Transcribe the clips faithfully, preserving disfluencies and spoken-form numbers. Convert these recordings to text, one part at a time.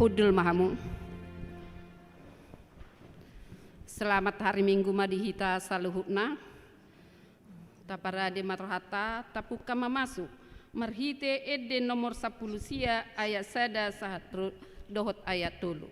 Hundul ma hamu. Selamat hari Minggu ma di hita saluhutna. Taparade ma rohanta, tapungka ma masuk marhite ende nomor sampulu sia ayat sada sahat ro-, dohot ayat tolu.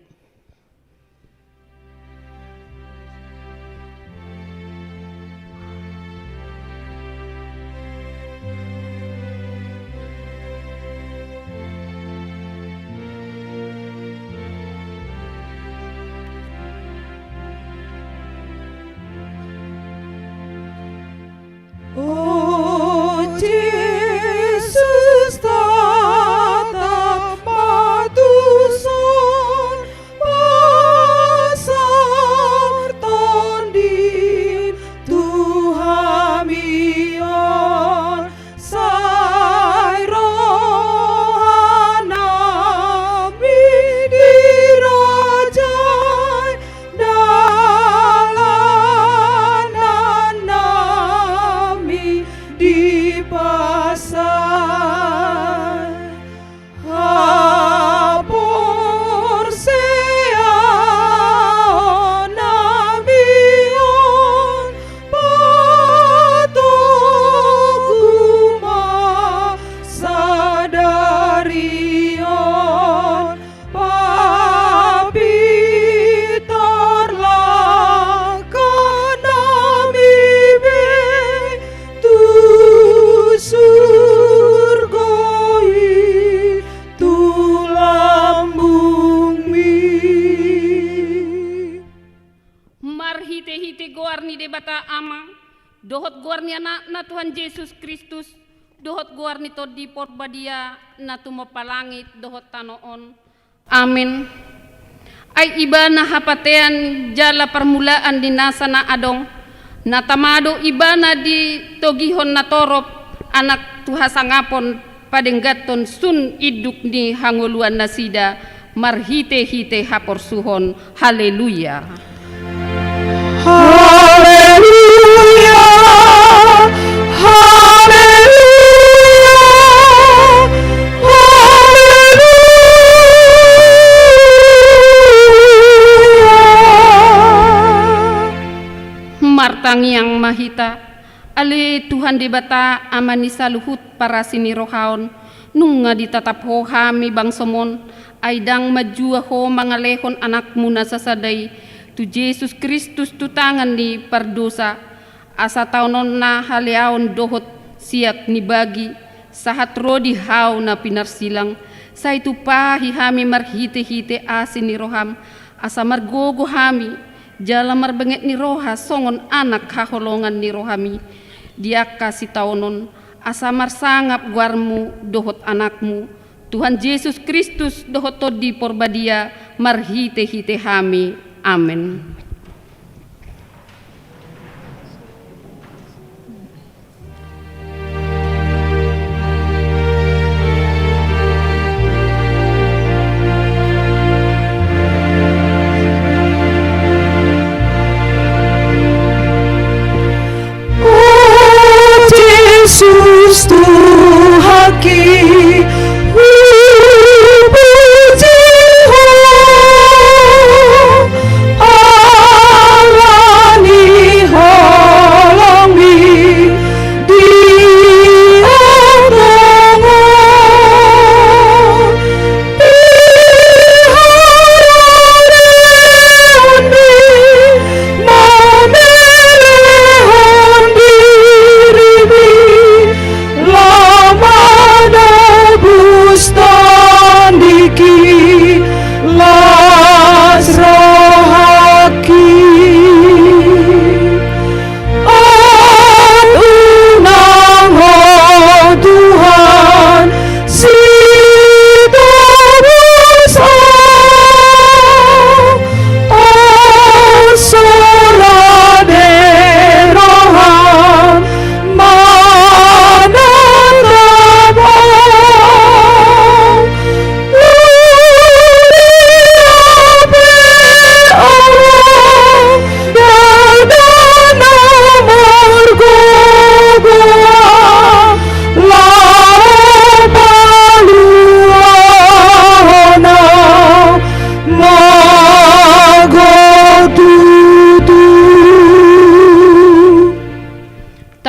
O Jesus, tatap ma tuson, pasar Tondim tu hami on, sai roha nami dirajai, dalanan nami dipasahat. Haporseaon nami on patogu ma sadari on, papintor langka nami be tu surgo i, tu lambungmi. Marhite-hite goar ni Debata Ama, dohot goar ni Anakna Tuhan Jesus Kristus, dohot goar ni Tondi Porbadia, na tumompa langit dohot tano on. Amen. Ai Ibana hapatean jala parmulaan ni nasa na adong, na tama do Ibana di togihon na torop, Anak tu hasangapon, padengganhon sun induk ni hangoluan nasida, marhite-hite haporsuhon. Haleluya. Haleluya, haleluya, haleluya. Martangiang ma hita. Ale Tuhan Debata, Ama ni saluhut parasi ni roha on, nunga ditatap Ho hami bangsoM on, ai ndang manjua Ho mangalehon Anakmu na sasada i, tu Jesus Kristus tu tangan ni pardosa, asa taononna haleaon dohot siat ni bagi, sahat ro di hau na pinarsilang, sai tumpahi hami marhite-hite asi ni rohaM, asa margogo hami, jala marbenget ni roha songon anak haholongan ni rohaMi, di angka sitaonon, asa marsangap goarMu dohot Anakmu, Tuhan Jesus Kristus dohot Tondi Porbadia, marhite-hite hami. Amen. O Jesus Tuhanki, hupuji Ho, ala ni holongMi di antong on. DiharoreonMi mamelehon diriMi, laos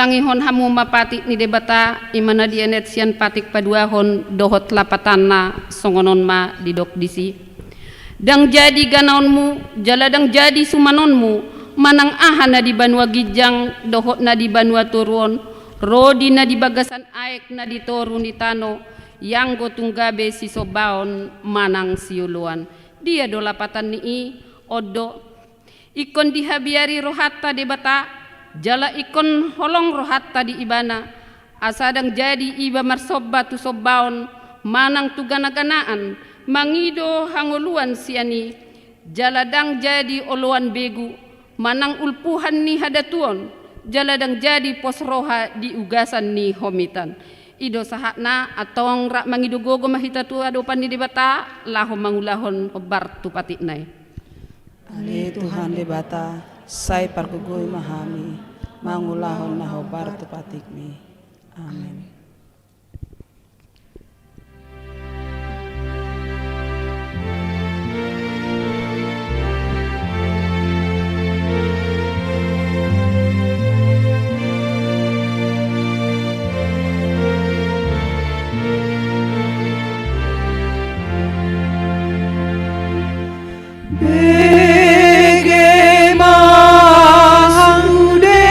Tangihon hamu ma patik ni Debata, i ma na dienet sian patik paduahon dohot lapatanna, songon on ma didok disi. Ndang jadi ganaonmu, jala ndang jadi sumanonmu, manang aha na di banua ginjang dohot na di banua toru on, ro di na di bagasan aek na di toru ni tano, ianggo tung gabe sisombaon manang sioloan. Dia do lapatan ni i? On do. Ingkon dihabiari rohanta Debata, jala ingkon holong rohanta di Ibana, asa ndang jadi iba marsomba tu sombaon manang tu ganaganaan, mangido hangoluan sian i, jala ndang jadi oloan begu, manang ulpuhan ni hadatuon, jala ndang jadi pos roha di ugasan ni homitan. I do sahatna, antong rap mangido gogo ma hita tu adopan ni Debata, laho mangulahon hombar tu patikna i. Ale Tuhan Debata, sai pargogoi ma hami mangulahon na hombar tu patikmi. Amen. Bege ma sude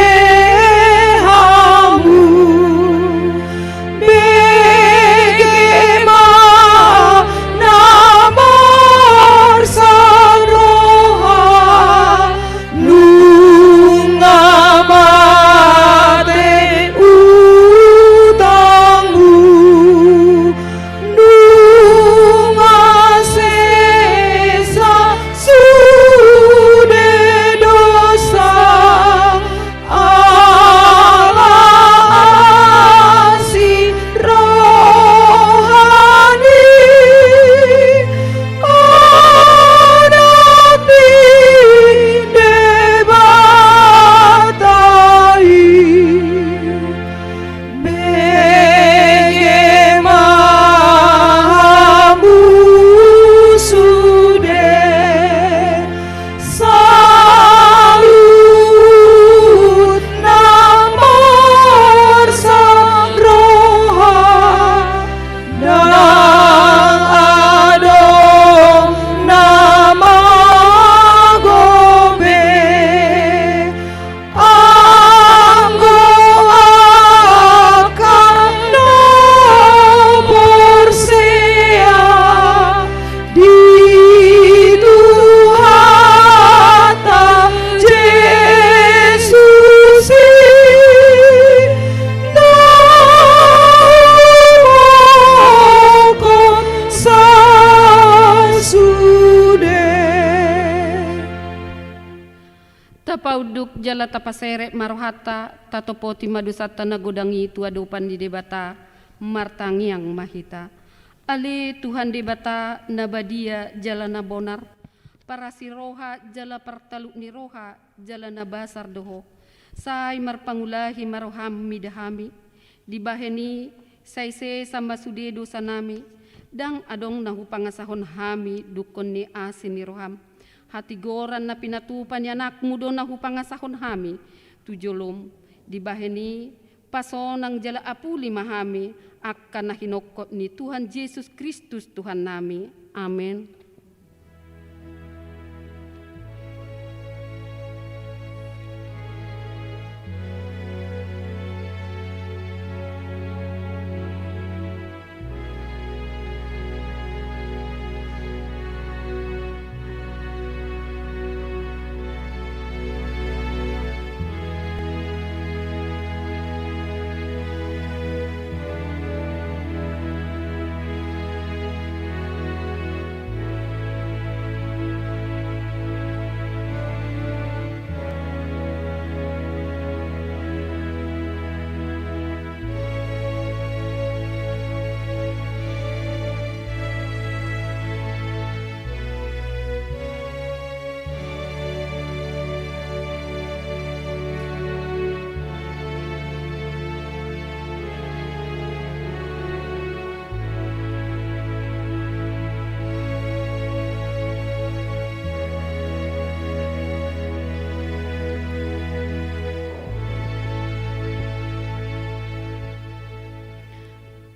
hamu, bege ma na marsang roha, nunga mate utangmu. Nunga sesa sude dosa, ala asi roha ni Anak ni Debata i. Bege ma hamu sude, saluhut na marsang roha, ndang adong na magobe. Anggo angka na porsea di Tuhanta Jesus i, na umorhon sasude. Tapaunduk jala tapaserep ma rohanta, tatopoti ma dosanta na godang i tu adopan ni Debata, martangiang ma hita. Ale Tuhan Debata na badia jala na bonar, parasi roha jala partaluk ni roha jala na basar do Ho. Sai marpangulahi ma roham mida hami. Dibahen i, sai sesa ma sude dosanami, ndang adong na hupangasahon hami dungkon ni asi ni roham. Hatigoran na pinatupa ni Anakmu do na hupangasahon hami tu jolom. Dibahen i, pasonang jala apuli ma hami angka na hinongkop ni Tuhan Jesus Kristus Tuhannami. Amen.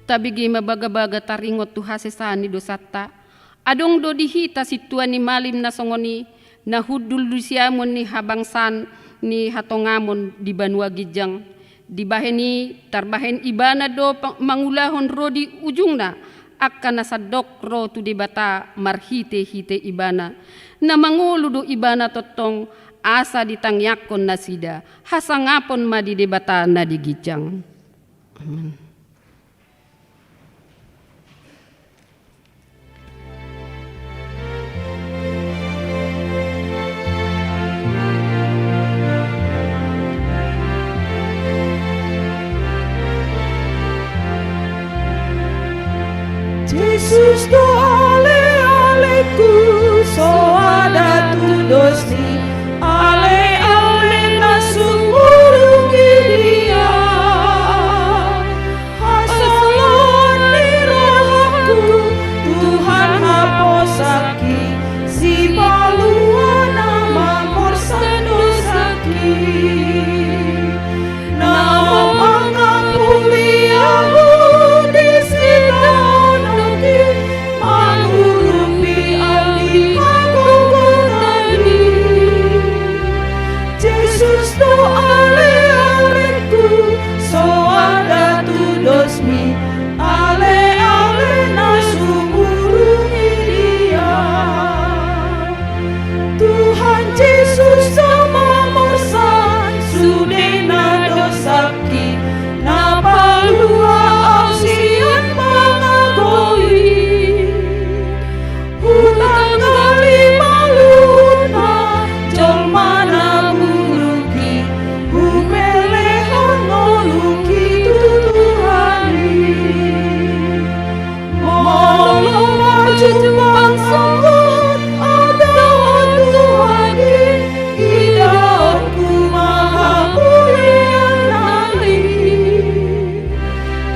Tabege ma bagabaga taringot tu hasesaan ni dosanta. Adong do di hita sintua ni malim na songon i, na hundul di siamun ni habangsaan ni hatongamon di banua ginjang. Dibahen i, tarbahen ibana do pa-, mangulahon ro di ujungna angka na sandok ro tu Debata marhitehite ibana. Na mangolu do ibana tongtong, asa ditangiangkon nasida, hasangapon ma di Debata na di ginjang. Amen. Jesus do ale-aleku, soada tu dos ni ale-ale na sumurung di dia. Hasoloan ni rohangku, Tuhan haposakki, Sipalua na mamorsan dosangki. Na mangapuli ahu di sitaononki, mangurupi ahu di hagogotanki. Jesus do ale-aleku, soada tu dosmi, ale-ale na sumurung di dia. Tuhan Jesus do mamorsan sudena dosangki, na palua ahu sian pangago i. Hutanggali ma luhutna jolma na buruk i, hupelehon ngolungki tu Tuhan i. Molo ma jumpang songon on dohot Tuhan i, idaonku ma hamuliaonna i.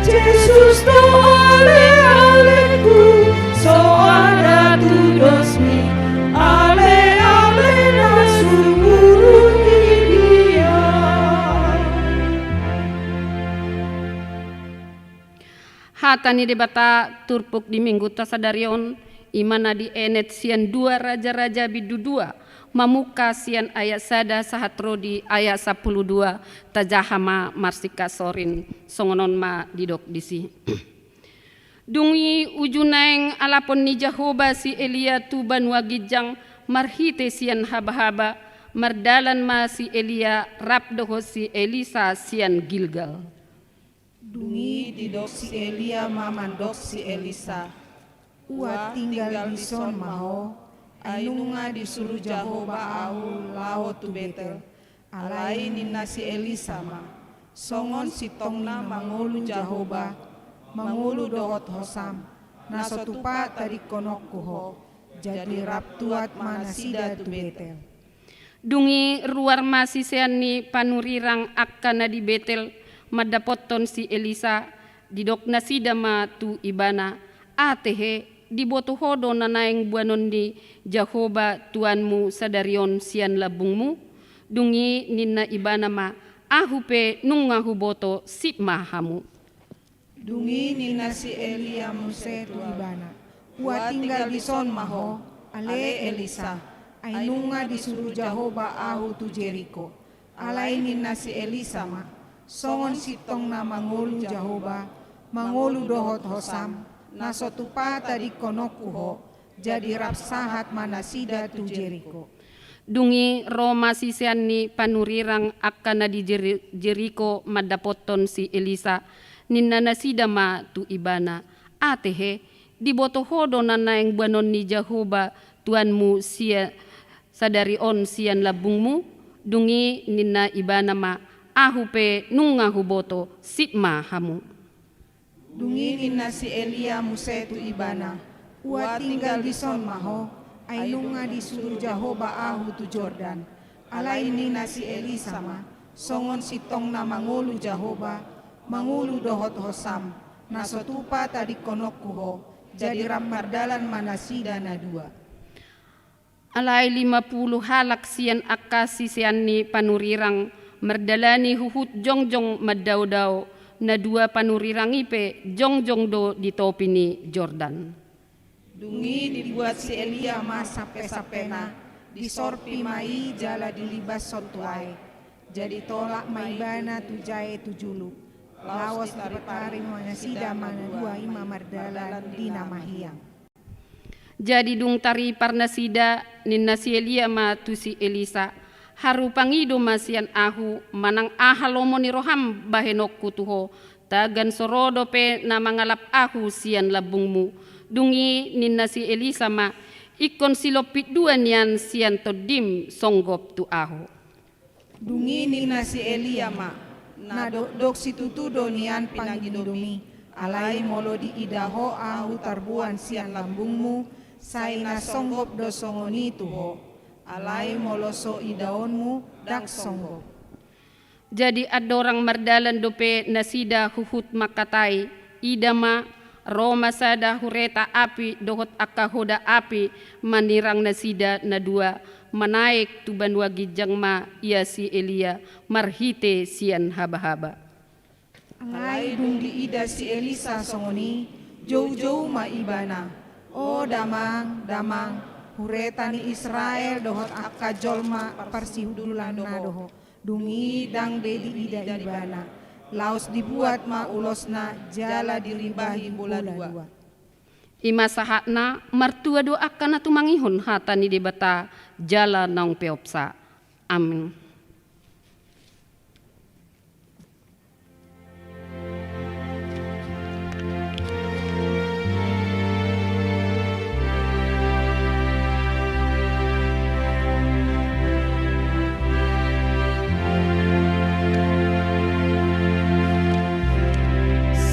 Jesus do ale-aleku, soada tu dosmi, ale-ale na sumurung di dia. Hata ni Debata turpuk di Mingguta sadari on, i ma na dienet sian dua Raja-raja bindu dua, mamungka sian ayat sada sahat ro di ayat sampulu dua, tajaha ma marsingkat sorin, songon on ma didok disi. Dung i uju naeng alapon ni Jahowa si Elia tu banua ginjang marhite sian habahaba, mardalan ma si Elia rap dohot si Elisa sian Gilgal. Dung i didok si Elia ma mandok si Elisa: Ua tinggal dison ma ho, ai nunga disuru Jahowa ahu laho tu Betel. Alai ninna si Elisa ma: Songon sintongna mangolu Jahowa, mangolu dohot hosam, na so tupa tadingkononku ho, jadi rap tuat ma nasida tu Betel. Dung i ruar ma sisean ni panurirang angka na di Betel mandapothon si Elisa, didok nasida ma tu ibana: Ate he, diboto ho do na naeng boanon ni Jahowa Tuhanmu sadari on sian lambungmu? Dung i ninna ibana ma: Ahu pe nunga huboto, sip ma hamu. Dung i ninna si Elia muse tu ibana: Ua tinggal dison ma ho, ale Elisa, ai nunga disuru Jahowa ahu tu Jeriko. Alai ninna si Elisa ma: Songon sintongna mangolu Jahowa, mangolu dohot hosam, na so tupa tadingkononku ho, jadi rap sahat ma nasida tu Jeriko. Dung i ro ma sisean ni panurirang angka na di Jeri-, Jeriko mandapothon si Elisa. Ninna nasida ma tu ibana: Ate he, diboto ho do na naeng boanon ni Jahowa Tuhanmu sia-, sadari on sian lambungmu? Dung i ninna ibana ma: Ahu pe nunga huboto, sip ma hamu. Dung i ninna si Elia muse tu ibana: Ua tinggal dison ma ho, ai nunga disuru Jahowa ahu tu Jordan. Alai ninna si Elisa ma: Songon sintongna mangolu Jahowa, mangolu dohot hosam, na so tupa tadingkononku ho, jadi rap mardalan ma nasida na dua. Alai lima pulu halak sian angka sisean ni panurirang mardalani huhut jongjong mandaodao, Na dua panurirang i pe jongjong do di topi ni Jordan. Dung i dibuat si Elia ma sampesampena, disorpi ma i jala dilibashon tu aek. Jadi tolap ma ibana tu jae tu julu. Laos diparpari ma nasida ma na dua i ma mardalan di na mahiang. Jadi dung taripar nasida, ninna si Elia ma tu si Elisa: Haru pangido ma sian ahu, manang aha lomo ni roham bahenonku tu ho, tagan so ro dope na mangalap ahu sian lambungmu. Dung i ninna si Elisa ma: Ingkon silompit dua nian sian tondim songgop tu ahu. Dung i ninna si Elia ma: Na dokdok situtu do nian pangidomi, alai molo diida ho ahu tarboan sian lambungmu, sai na songgop do songon i tu ho. Alai molo so idaonmu, ndang songgop. Jadi andorang mardalan dope nasida huhut mangkatai, ida ma, ro ma sada hureta api dohot angka hoda api manirang nasida na dua, manaek tu banua ginjang ma ia si Elia marhite sian habahaba. Alai dung diida si Elisa songon i, joujou ma ibana: O damang, damang, hureta ni Israel dohot angka jolma parsihundulanna do ho. Dung i ndang be diida ibana. Laos dibuat ma ulosna jala dirimbahi bola dua. I ma sahatna. Martua do angka na tumangihon hata ni Debata jala naung peopsa. Amin.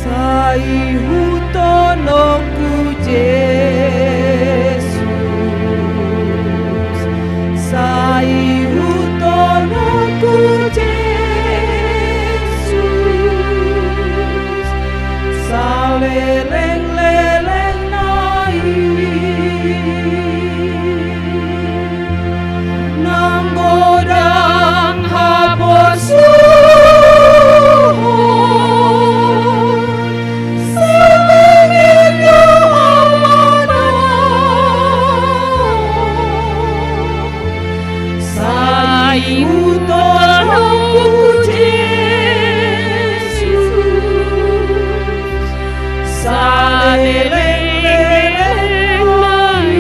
Sai hutononku Jesus, sai hutononku Jesus, saleleng-lelengna i. Nang godang haposuhon, saleleng-lelengna i. Sai hutononku Jesus, saleleng-lelengna i.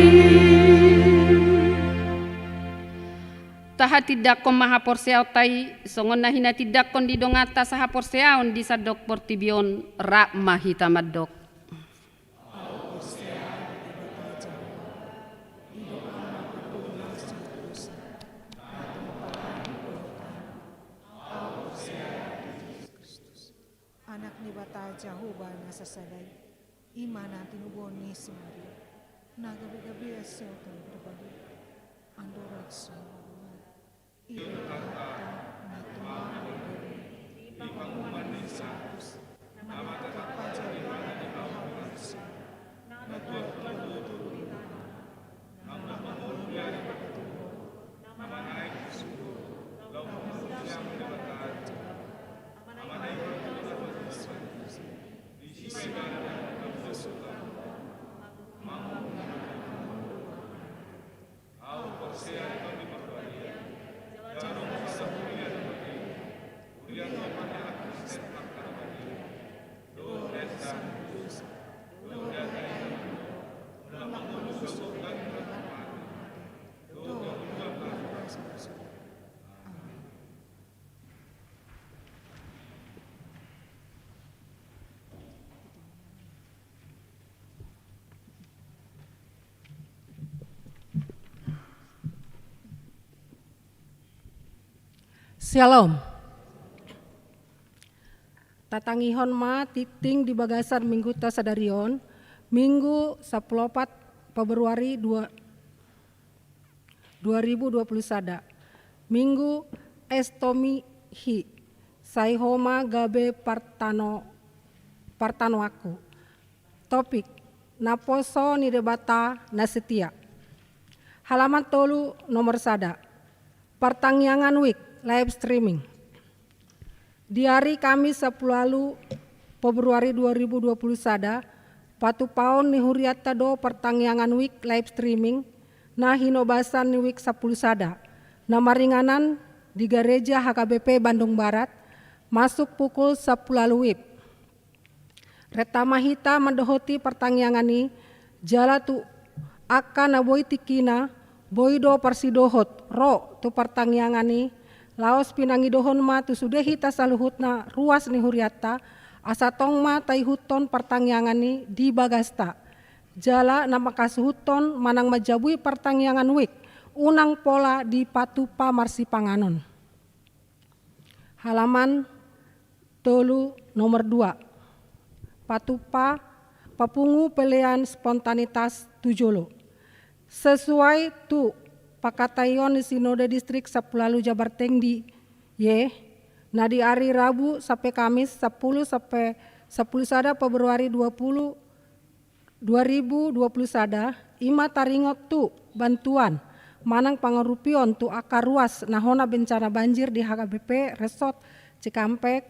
Tahatindangkon ma haporseaonta i, songon na hinatindangkon di donganta sahaporseaon di sandok portibi on. Rap ma hita mandok. Anak ni Debata Jahowa na sasada i, i ma na tinubuhon ni si Maria, na gabe-gabean sian Tondi Porbadia, andorang songon i. I do Tuhanta na tumandangkon i di panguhuman ni si Pilatus, na manjatuhon pajar di ibana di hau Pansir, na tua-tua turun di tano, na mangolu di ari patoluhon, na manaek tu surgo, laho marsiamun di Debata Jahowa. Amanna i do na tumandangkon i, disi ma ibana na mangolu tu surgo, mangolu. Ahu porsea di Tondi Porbadia, jala adong do sada Huria na badia, huria na paneakhir sian angka na badia, dohot Roh ni na mardosa, dohot angka na mangolu, dohot angka na mate, dohot angka na mate. Amin. Syalom. Tatangihon ma tingting di bagasan Minggunta sadari on, Minggu sampulu opat Februari dua, dua ribu dua puluh sada, Minggu Estomihi, sai ho ma gabe partano, partanoanku. Topik: Naposo ni Debata na setia. Halaman tolu, nomor sada. Partangiangan Week, live streaming. Di ari Kamis sampulu ualu Februari dua ribu dua pulu sada, patupaon ni hurianta do partangiangan wijk live streaming na hinobasan ni wijk sampulu sada, na maringanan di Gareja H K B P Bandung Barat, masuk pukul sampulu ualu WIB. Renta ma hita mandohoti partangiangan i, jala tu angka na boi tingkina, boi do parsidohot ro tu partangiangan i, laos pinangidohon ma tu sude hita saluhutna ruas ni hurianta, asa tong ma taihuthon partangiangan i di bagasta. Jala na manghasuhuthon manang manjabui partangiangan wijk, unang pola dipatupa marsipanganon. Halaman tolu, nomor dua. Patupa, papungu pelean spontanitas tu jolo. Sesuai tu pangkataion ni Sinode Distrik sampulu ualu Jabarteng D I E, na di ari Rabu sampe Kamis sampulu sampe sampulu sada Februari dua pulu dua ribu dua pulu sada, i ma taringot tu bantuan manang pangarupion tu angka ruas na hona bencana banjir di H K B P Resort Cikampek,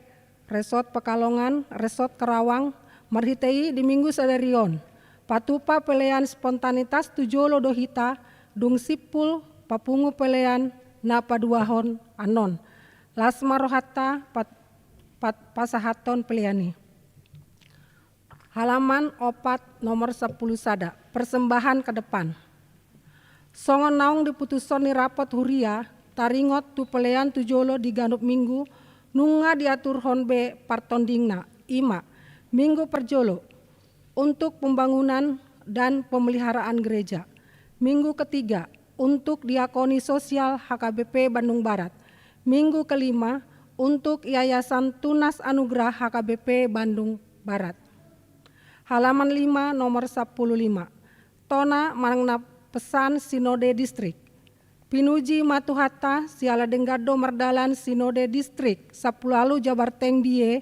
Resort Pekalongan, Resort Karawang. Marhite i di Minggu sadari on, patupa pelean spontanitas tu jolo do hita, dung simpul papungu pelean na paduahon annon. Las ma rohanta pat-, pat-, pasahathon pelean i. Halaman opat, nomor sampulu sada. Persembahan ke depan. Songon naung diputushon ni rapot huria, taringot tu pelean tu jolo di ganup minggu, nunga diaturhon be partondingna, i ma: minggu parjolo, untuk pembangunan dan pemeliharaan gereja. Minggu ketiga, untuk diakoni sosial H K B P Bandung Barat. Minggu kelima, untuk Yayasan Tunas Anugerah H K B P Bandung Barat. Halaman lima, nomor sampulu lima. Tona manang na pesan Sinode Distrik. Pinuji ma Tuhanta, siala denggan do mardalan Sinode Distrik sampulu ualu Jabarteng D I E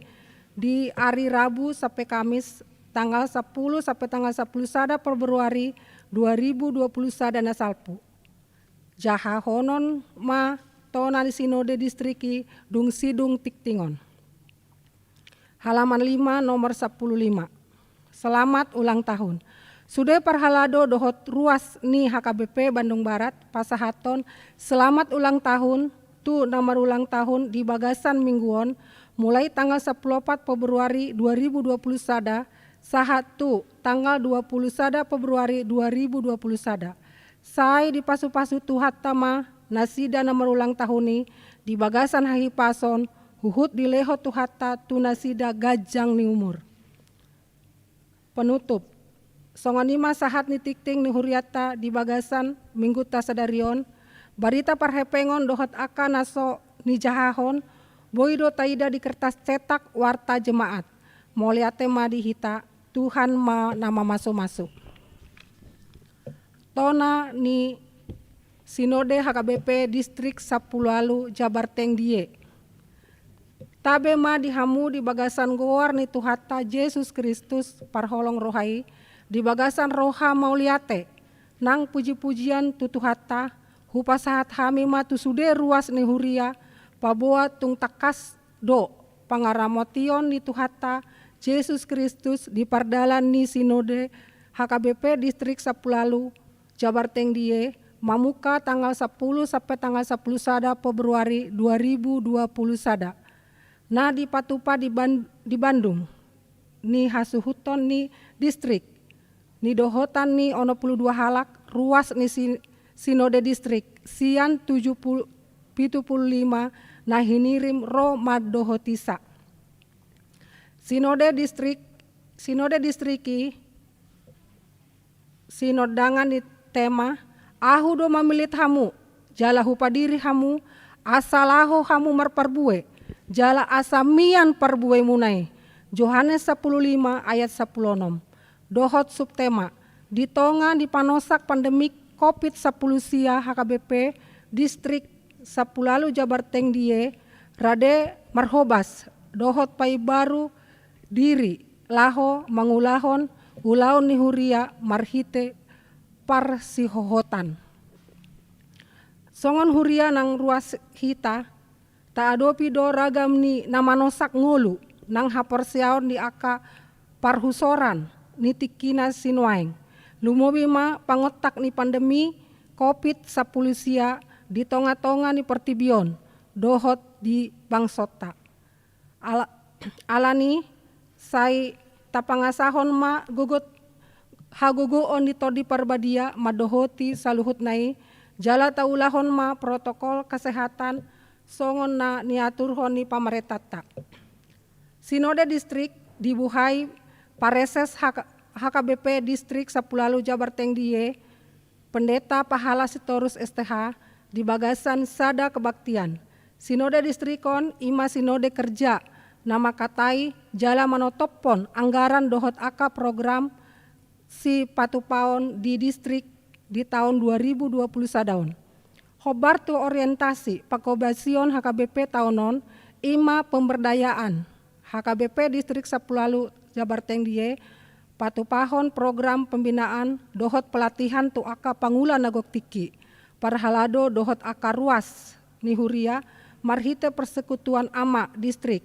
di ari Rabu sampe Kamis, tanggal sampulu sampe tanggal sampulu sada Februari dua ribu dua pulu sada na salpu. Jahahonon ma tona ni Sinode Distrik i dung sidung tingting on. Halaman lima, nomor sampulu lima. Selamat ulang tahun. Sude parhalado dohot ruas ni H K B P Bandung Barat pasahathon selamat ulang tahun tu na marulang tahun di bagasan minggu on, mulai tanggal sampulu opat Februari dua ribu dua pulu sada sahat tu tanggal dua pulu sada Februari dua ribu dua pulu sada. Sai dipasupasu Tuhanta ma nasida na marulang tahun i di bagasan hahipason, huhut dilehon Tuhanta tu nasida ganjang ni umur. Penutup. Songon i ma sahat ni tingting ni hurianta di bagasan minggunta sadari on. Barita parhepengon dohot angka na so nijahahon, boi do taida di kertas cetak Warta Jemaat. Mauliate ma di hita, Tuhan ma na mamasumasu. Tona ni Sinode H K B P Distrik sampulu ualu Jabarteng D I E. Tabe ma di hamu di bagasan goar ni Tuhanta Jesus Kristus parholong roha i, di bagasan roha mauliate nang pujipujian tu Tuhanta, hupasahat hami ma tu sude ruas ni huria, paboa tung tangkas do pangaramotion ni Tuhanta Jesus Kristus di pardalan ni Sinode H K B P Distrik sampulu ualu Jabarteng D I E, mamungka tanggal sampulu sampe tanggal sampulu sada Februari dua ribu dua pulu sada. Na dipatupa di Ban-, di Bandung, nihasuhuton ni distrik, nidohotan ni onom pulu dua halak ruas ni si-, Sinode Distrik, sian tujuh puluh, pitu pulu lima na hinirim ro mandohotisa. Sinode Distrik, Sinode Distrik i, sinondangan ni tema, Ahu do mamillit hamu, jala hupadiri hamu, asa laho hamu marparbue, jala asa mian parbuemuna i. Johannes sampulu lima ayat sampulu onom. Dohot subtema, di tonga ni panosak pandemik Covid sampulu sia H K B P Distrik sampulu ualu Jabarteng D I E, rade marhobas dohot paimbaru diri laho mangulahon ulaon ni huria marhite parsihohotan. Songon huria nang ruas hita, Taadopi do ragam ni na manosak ngolu nang haporseaon di angka parhusoran ni tingkina sinuaeng. Lumobi ma pangontak ni pandemi Covid sampulu sia di tonga-tonga ni portibi on dohot di bangsonta. Ala-, alani sai tapangasahon ma gogot hagogoon ni Tondi Parbadia mandohoti saluhutna i, jala taulahon ma protokol kesehatan songon na niaturhon ni pamarentanta. Sinode distrik dibuhai pareses H K, H K B P distrik Sampulu Ualu Jabar Tengdie, Pendeta Pahala Sitorus S T H, di bagasan sada kebaktian. Sinode distrik on i ma sinode kerja na mangkatai jala manotophon anggaran dohot angka program sipatupaon di distrik di taon dua ribu dua pulu sada on. Hombar tu orientasi pangkobasion H K B P taon on, i ma pemberdayaan H K B P Distrik Sampulu Ualu Jabar Tengdie, patupahon program pembinaan dohot pelatihan tu angka pangula na gok tingki, parhalado dohot angka ruas ni huria marhite persekutuan ama distrik,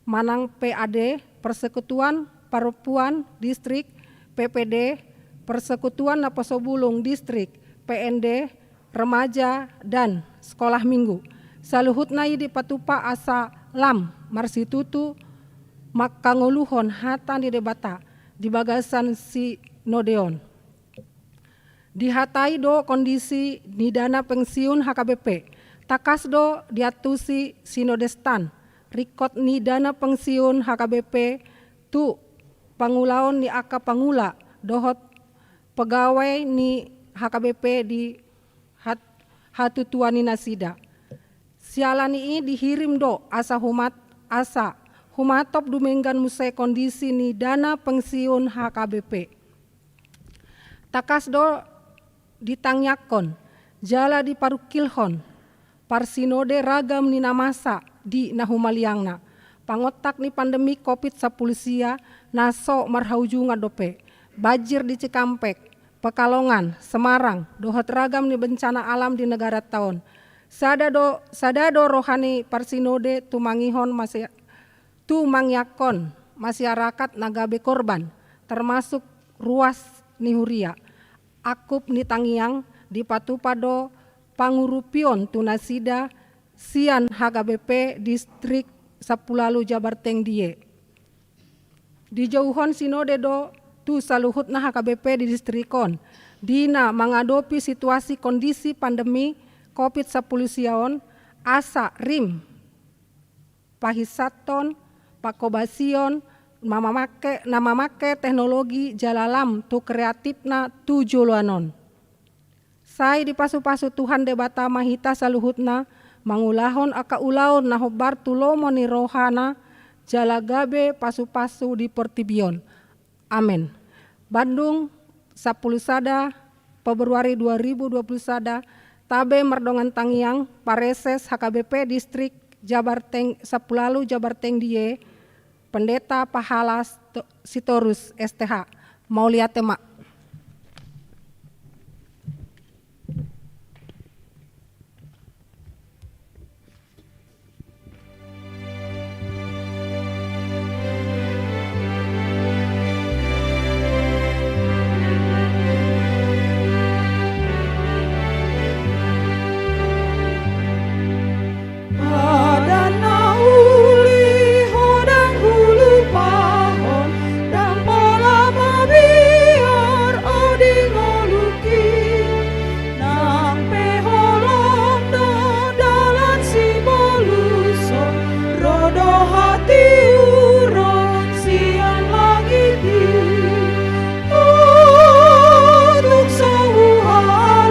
manang P A D, Persekutuan Parompuan Distrik, P P D, Persekutuan Naposo Bulung Distrik, P N D, Remaja, dan Sekolah Minggu. Saluhutna i dipatupa asa lam marsitutu mangkangoluhon hata ni Debata di bagasan sinode on. Dihatai do kondisi ni dana pensiun H K B P. Tangkas do diantusi sinode stand ringkot ni dana pensiun H K B P tu pangulaon ni angka pangula dohot pegawai ni H K B P di hat-, hatutuan ni nasida. Siala ni i dihirim do asa humat-, asa humatop dumenggan muse kondisi ni dana pensiun H K B P. Tangkas do ditangiangkon jala diparungkilhon parsinode ragam ni na masa di na humaliangna. Pangontak ni pandemi Covid sampulu sia na so marhaujungan dope, banjir di Cikampek, Pekalongan, Semarang, dohot ragam ni bencana alam di negaranta on. Sada do, sada do roha ni parsinode tumangihon masi-, tumangiangkon masyarakat na gabe korban, termasuk ruas ni huria. Angkup ni tangiang dipatupa do pangurupion tu nasida sian H K B P Distrik Sampulu Ualu Jabar Tengdie. Dijouhon sinode do tu saluhutna H K B P di distrik on, di na mangadopi situasi kondisi pandemi Covid sampulu sia on, asa rim pahisathon, pangkobasion, mamamake, na mamake teknologi jala lam tu kreatifna tu joloan on. Sai dipasupasu Tuhan Debata ma hita saluhutna, mangulahon angka ulaon na hombar tu lomo ni rohana, jala gabe pasupasu di portibi on. Amen. Bandung, sampulu sada Februari dua ribu dua puluh sada, tabe mardongan tangiang, pareses H K B P Distrik Jabar Teng-, Sampulu Ualu Jabar Tengdie, Pendeta Pahala Sto-, Sitorus S T H. Mauliate ma. Padan na uli ho ndang hulupahon, ndang pola mabiar au di ngolungki. Nang pe holong do dalan sibolushon, ro do hatiuron sian langit i. Tung so huhalupahon,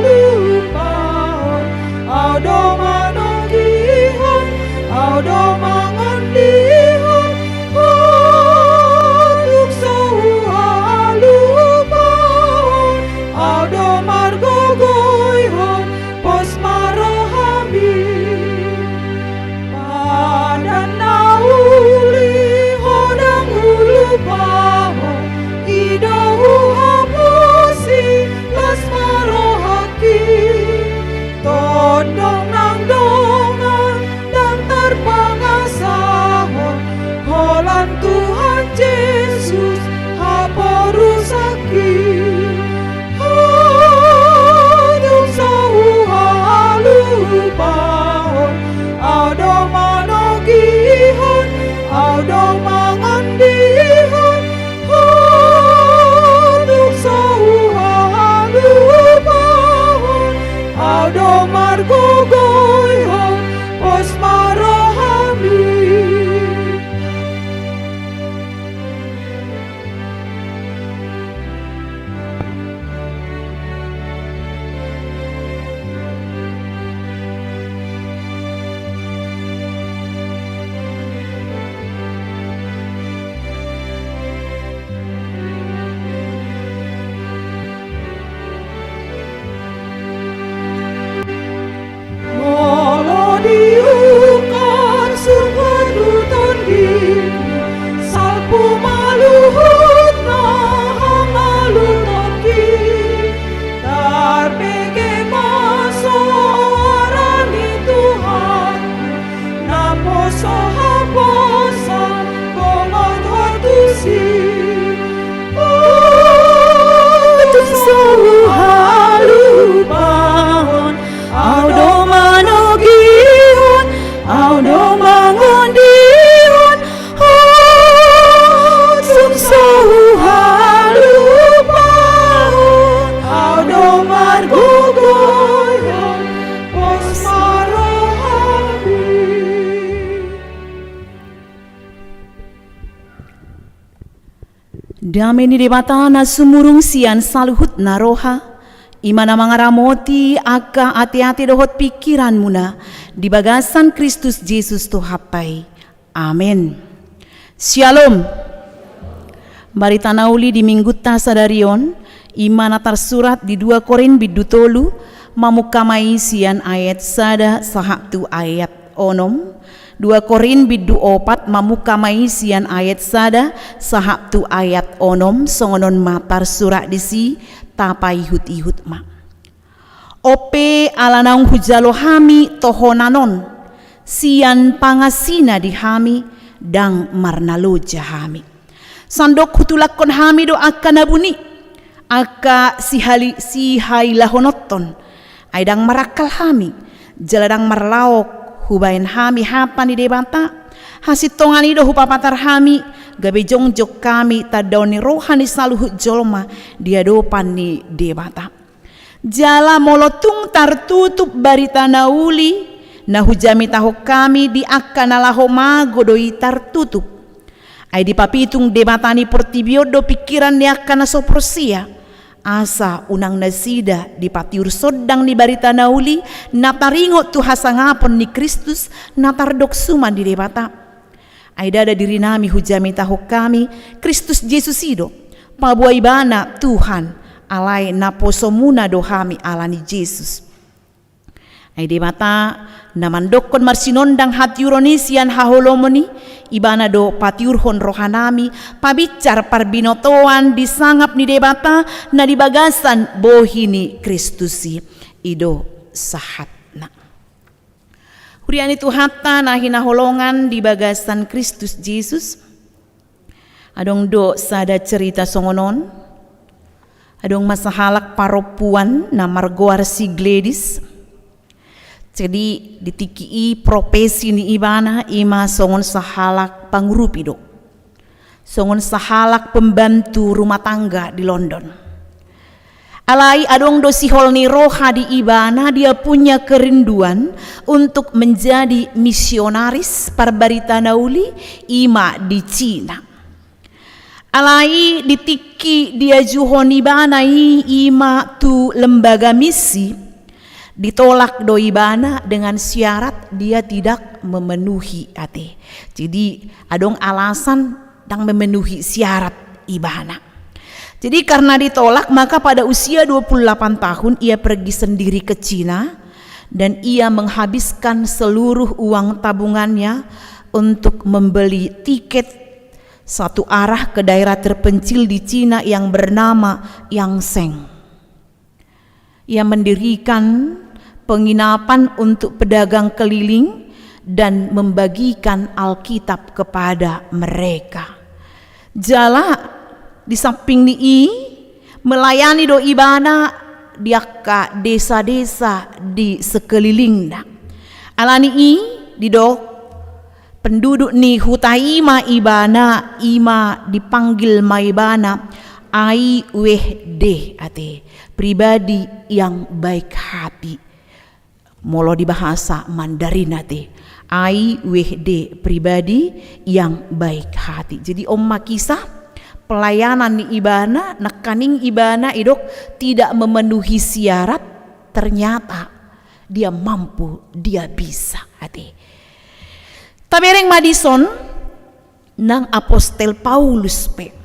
au do manonggihon, au do mangondihon. Tung so huhalupahon, au do margogoihon, pos ma rohami. Padan na uli ho ndang hulupahon, i do huhaposi, las ma rohangki. Tondong nang dongan ndang tar- Dame ni Debata na sumurung sian saluhutna roha, i ma na mangaramoti angka ateate dohot pingkiranmuna di bagasan Kristus Jesus Tuhanta i. Amen. Syalom. Barita na uli di minggunta sadari on, i ma na tarsurat di dua Korint bindu tolu, mamungka ma i sian ayat sada sahat tu ayat onom. Dua Korint bindu opat, mamungka ma i sian ayat sada sahat tu ayat onom, songon on ma tarsurat disi, tapaihut-ihut ma. Onpe ala naung hujalo hami tohonan on, sian pangasina di hami, ndang marnaloja hami. Sandok hutulakkon hami do angka na buni, angka sihali-, sihailahononton, ai ndang marangkal hami, jala ndang marlaok hubaen hami hata ni Debata, hasintongan i do hupapatar hami, gabe jongjong hami tandaon ni roha ni saluhut jolma di adopan ni Debata. Jala molo tung tartutup barita na uli, na hujamitahon hami di angka na laho mago do i tartutup. Ai dipapitung Debata ni portibi on do pingkiran ni angka na so porsea, asa unang nasida dipatiur sondang ni barita na uli, na taringot tu hasangapon ni Kristus, na tardok suman di Debata. Ai ndada dirinami hujamitahon hami, Kristus Jesus i do, paboa Ibana Tuhan, alai naposomuna do hami ala ni Jesus. Ai Debata, na mandokkon marsinondang hatiuron i sian haholomon i, Ibana do patiurhon rohanami, pabinsar parbinotoan di sangap ni Debata, na di bagasan bohi ni Kristus i. I do sahatna. Huria ni Tuhanta na hinaholongan di bagasan Kristus Jesus. Adong do sada cerita songon on. Adong ma sahalak parompuan na margoar si Gladys. Jadi, di tingki i profesi ni ibana i ma songon sahalak pangurupi do. Songon sahalak pembantu rumah tangga di London. Alai adong do sihol ni roha di ibana, dia punya kerinduan untuk menjadi misionaris parbarita na uli, i ma di Cina. Alai di tingki diajuhon ibana i, i ma tu lembaga misi, ditolak do ibana dengan syarat dia tidak memenuhi ate. Jadi, adong alasan ndang memenuhi syarat ibana. Jadi, karena ditolak, maka pada usia dua puluh delapan tahun ia pergi sendiri ke Cina dan ia menghabiskan seluruh uang tabungannya untuk membeli tiket satu arah ke daerah terpencil di Cina yang bernama Yangsheng. Ia mendirikan penginapan untuk pedagang keliling dan membagikan Alkitab kepada mereka. Jala di samping ni i, melayani do ibana di angka desa-desa di sekelilingna. Ala ni i, didok penduduk ni huta i ma ibana, i ma dipanggil ma ibana Ai Wehde ate, pribadi yang baik hati. Molo di bahasa Mandarin ate, Ai Wehde, pribadi yang baik hati. Jadi, on ma kisah pelayanan ni ibana, nangkaning ibana didok tidak memenuhi syarat, ternyata dia mampu, dia bisa ate. Tabereng ma dison, nang apostel Paulus pe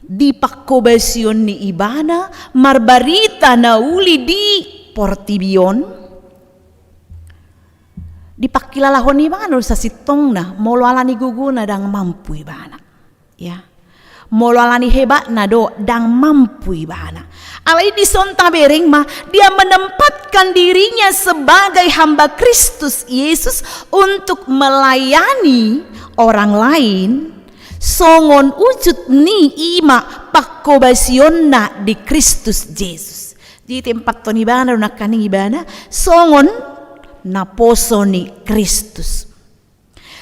di pangkobasion ni ibana marbarita na uli di portibi on, dipangkilalahon ibana do sasintongna, molo ala ni gogona ndang mampu ibana. Ya. Molo ala ni hebatna do ndang mampu ibana. Alai dison tabereng ma, dia menempatkan dirinya sebagai hamba Kristus Yesus untuk melayani orang lain, songon ujut ni i ma pangkobasionna di Kristus Jesus. Jadi, tempathon ibana do nangkaning ibana songon naposo ni Kristus.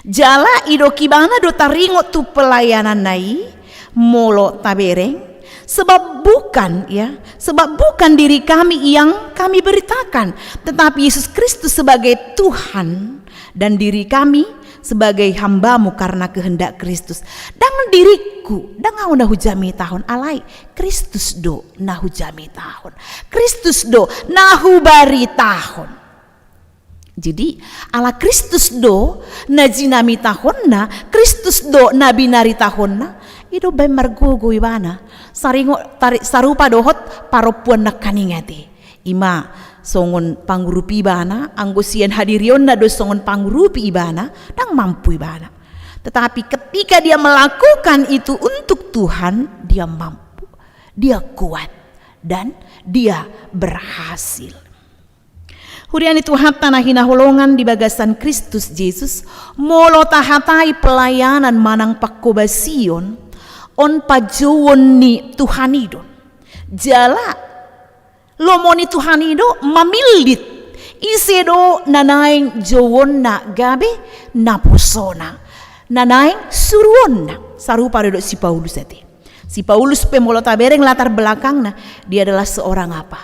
Jala didok ibana do taringot tu pelayananna i, molo tabereng, Sebab bukan, ya, sebab bukan diri kami yang kami beritakan, tetapi Yesus Kristus sebagai Tuhan dan diri kami sebagai hambamu karena kehendak Kristus. Ndang diriku, ndang ahu na hujamitahon, alai Kristus do na hujamitahon. Kristus do na hubaritahon. Jadi, ala Kristus do na jinamitahonna, Kristus do na binaritahonna, i do umbaen margogo ibana. Saringot tari-, sarupa dohot parompuan nangkaning ate. I ma songon pangurupi ibana, anggo sian hadirionna do songon pangurupi ibana, ndang mampu ibana. Tetapi ketika dia melakukan itu untuk Tuhan, dia mampu, dia kuat, dan dia berhasil. Huria ni Tuhanta na hinaholongan di bagasan Kristus Jesus, molo tahatai pelayanan manang pangkobasion, on panjouon ni Tuhan i do. Jala lomo ni Tuhan i do mamillit ise do na naeng jouonna gabe naposona, na naeng suruonna. Sarupa do dohot si Paulus ate. Si Paulus pe molo tabereng latar belakangna, dia adalah seorang apa?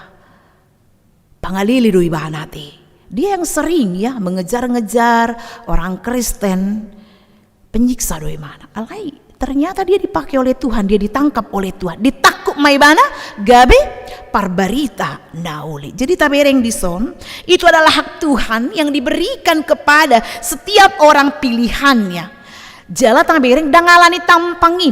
Pangalele do ibana ate. Dia yang sering, ya, mengejar-ngejar orang Kristen. Penyiksa do ibana. Alai ternyata dia dipakai oleh Tuhan, dia ditangkap oleh Tuhan. Ditangkup ma ibana gabe parbarita na uli. Jadi tabereng dison, itu adalah hak Tuhan yang diberikan kepada setiap orang pilihannya. Jala tabereng, ndang ala ni tampang i,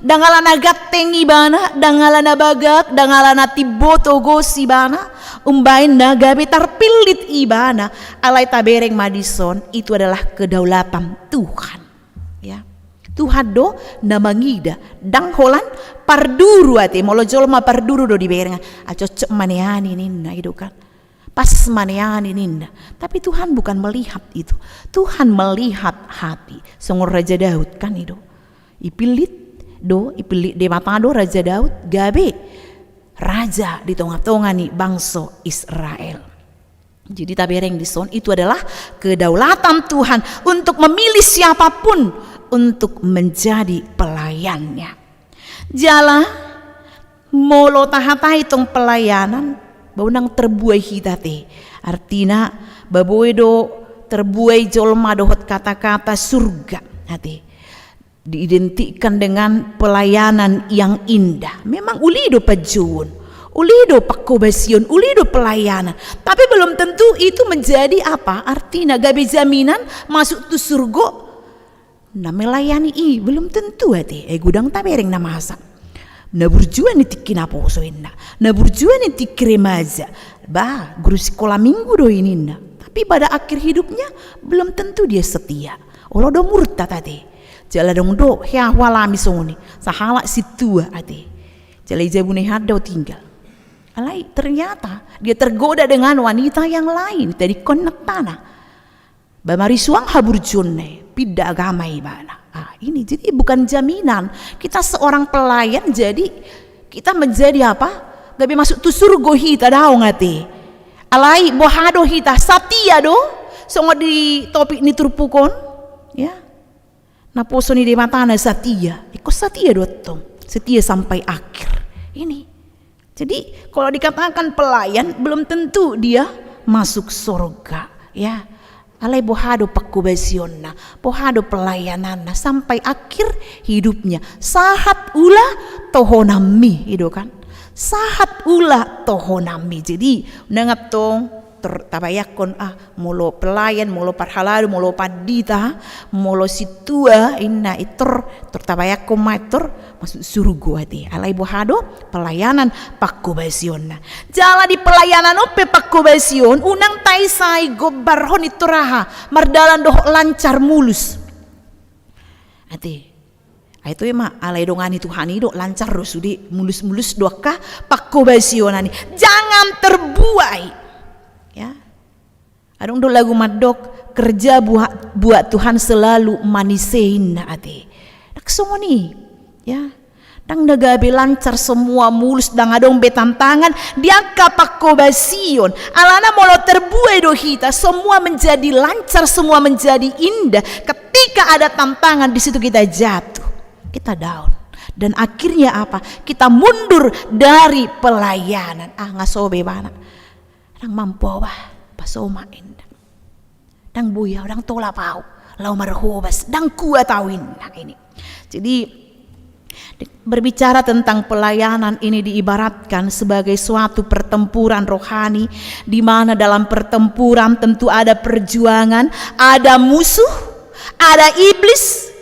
ndang ala na ganteng ibana, ndang ala na bagak, ndang ala na timbo togos ibana, umbaen na gabe tarpillit ibana. Alai tabereng ma dison, itu adalah kedaulatan Tuhan. Ya. Tuhan do na mangida, ndang holan parduru ate, molo jolma parduru do dibereng, ah, cocok ma nian i ninna, i do kan. Pas ma nian i ninna. Tapi Tuhan bukan melihat itu. Tuhan melihat hati. Songon Raja Daud kan i do. Ipillit do, ipillit Debata do Raja Daud gabe raja di tonga-tonga ni bangso Israel. Jadi tabereng dison, itu adalah kedaulatan Tuhan untuk memilih siapapun untuk menjadi pelayannya. Jala molo tahatai tong pelayanan, ba unang terbuai hita ate. Artina, ba boi do terbuai jolma dohot kata-kata surga ate. Diidentikan dengan pelayanan yang indah. Memang uli do panjouon, uli do pangkobasion, uli do pelayanan. Tapi belum tentu itu menjadi apa? Artina gabe jaminan masuk tu surgo. Na melayani i belum tentu ate, ai godang tabereng na masa. Na burju i di tingki naposo ninna. Na burju i di tingki remaja. Bah, guru sikola minggu do i ninna. Tapi pada akhir hidupnya belum tentu dia setia. Olo do murtad ate. Jala adong do hea hualami songon i. Sahalak sintua ate. Jala i jabu ni hata do tinggal. Alai ternyata dia tergoda dengan wanita yang lain, tadingkon nantana. Ba marisuang haburjuonna i, pinda agama ibana. Ah, ini jadi bukan jaminan. Kita seorang pelayan jadi kita menjadi apa? Gabe masuk tu surgo hita, daong ate. Alai boha do hita, satia do? Songon di topik ni turpuk on, ya. Naposo ni Debata na satia. Ingkon satia do tong. Setia sampai akhir. Ini. Jadi, kalau dikatakan pelayan, belum tentu dia masuk surga, ya. Alai boha do pangkobasionna, boha do pelayananna sampai akhir hidupnya. Sahat ula tohonanmi, i do kan. Sahat ula tohonanmi. Jadi, unang tong tor tabayangkon, ah, molo pelayan, molo parhalado, molo pandita, molo sintua, inna i tor, tor tabayangkon ma i tor masuk surgo ate. Alai boha do pelayanan pangkobasionna. Jala di pelayanan on pe pangkobasion, unang taisai gombarhon i tor aha, mardalan dohot lancar mulus. Ate. Ai toe ma, alai dongani Tuhan i do lancar do sude, mulus-mulus do angka pangkobasionan i. Jangan terbuai. Ya. Adong do lagu mandok, kerja buat, buat Tuhan selalu manis, inna ate. Ndang songon i. Ya. Ndang na gabe lancar semua mulus, ndang adong be tantangan di angka pangkobasion. Alana molo terbuai do hita, semua menjadi lancar, semua menjadi indah. Ketika ada tantangan, di situ kita jatuh. Kita down. Dan akhirnya apa? Kita mundur dari pelayanan. Ah, nga so be ibana. Ndang mampu au bah, pasomak inna. Ndang boi au, ndang tolap au laho marhobas, ndang kuat au inna ini. Jadi, berbicara tentang pelayanan ini diibaratkan sebagai suatu pertempuran rohani, di mana dalam pertempuran tentu ada perjuangan, ada musuh, ada iblis.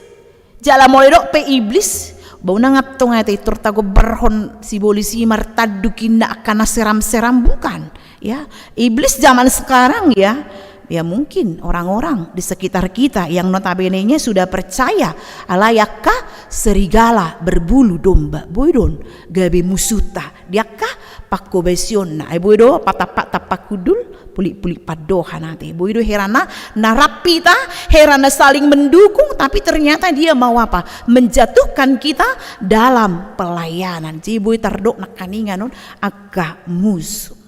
Jala molo didok pe iblis, boi unang antong ate tor tagombarhon sibolis i martanduk inna angka na seram-seram, bukan. Ya, iblis zaman sekarang ya, ya mungkin orang-orang di sekitar kita yang notabene-nya sudah percaya, alai angka serigala berbulu domba, boi do on gabe musuhta di angka pangkobasionna. Ai boi do patampak-tampak hundul, pulik-pulik pandohan ate. Boi do herana na rap hita, herana saling mendukung, tapi ternyata dia mau apa? Menjatuhkan kita dalam pelayanan. Jadi boi tardok nangkaningan on angka musuh.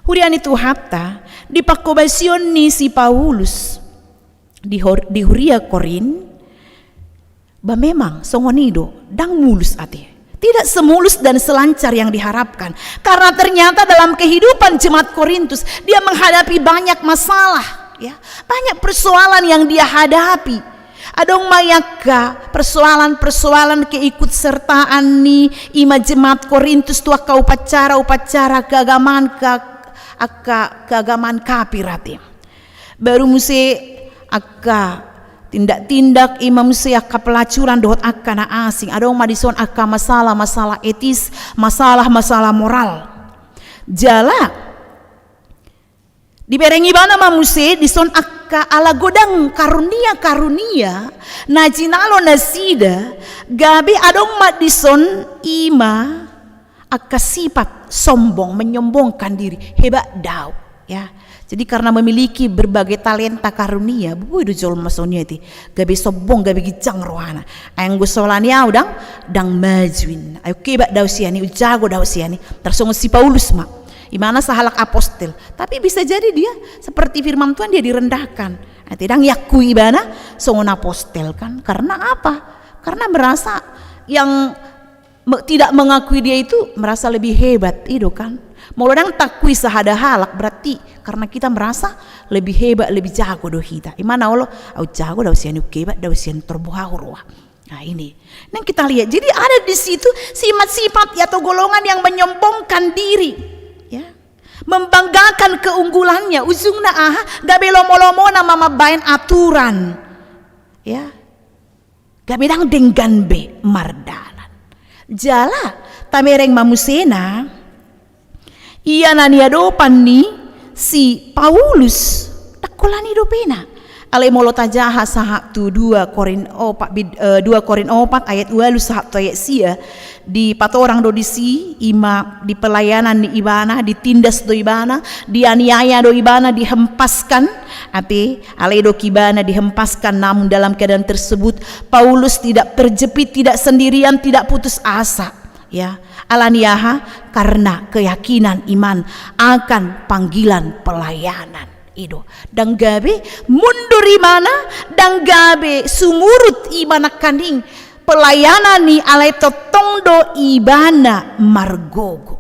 Huria ni Tuhanta, di pangkobasion ni si Paulus di hor-, di huria Korint, bah memang songon i do, ndang mulus ate. Tidak semulus dan selancar yang diharapkan. Karena ternyata dalam kehidupan jemaat Korintus, dia menghadapi banyak masalah, ya. Banyak persoalan yang dia hadapi. Adong ma i angka persoalan-persoalan keikutsertaan ni ima jemaat Korintus tu angka upacara-upacara keagamaan ka-, angka keagamaan kafir ate. Baru muse angka tindak-tindak ima muse angka pelacuran dohot angka na asing. Adong ma dison angka masalah-masalah etis, masalah-masalah moral. Jala dibereng ibana ma muse dison angka ala godang karunia-karunia na jinalo nasida, gabe adong ma dison ima angka sifat sombong, menyombongkan diri, hebat do au, ya. Jadi karena memiliki berbagai talenta karunia, boi do jolma songon i ate, gabe sombong, gabe ginjang rohana. Ai anggo so ala ni au ndang, ndang maju inna. Ai hebat do au sian i, jago do au sian i. Tarsongon si Paulus ma. Ibana sahalak apostel. Tapi bisa jadi dia seperti firman Tuhan, dia direndahkan. Ate, ndang iakui ibana songon apostel kan. Karena apa? Karena merasa yang me-, tidak mengakui dia itu merasa lebih hebat, i do kan. Molo ndang taakui sahada halak, berarti karena kita merasa lebih hebat, lebih jago do hita. Ima na olo, au jago do au sian i, hebat do au sian i, tor boi au roha. Nah, ini. Nah, kita lihat. Jadi ada di situ sifat-sifat atau golongan yang menyombongkan diri. Ya. Membanggakan keunggulannya. Ujungna aha? Gabe lomo-lomona ma mambaen aturan. Ya. Gabe ndang denggan be mardalan. Jala, tabereng ma musena, ia na niadopan ni si Paulus, ndang holan i dopena. Alai molo tajaha sahat tu dua Korint opat, bid-, eh, dua Korint opat ayat ualu sahat tu ayat sia, dipatorang do disi, ima di pelayanan ni ibana, ditindas do ibana, dianiaya do ibana, dihempaskan, ate, alai didok ibana dihempaskan, namun dalam keadaan tersebut, Paulus tidak terjepit, tidak sendirian, tidak putus asa. Ya, ala ni aha? Karena keyakinan iman akan panggilan pelayanan. I do. Ndang gabe mundur ibana, ndang gabe sumurut ibana nangkaning pelayanan i, alai tongtong do ibana margogo.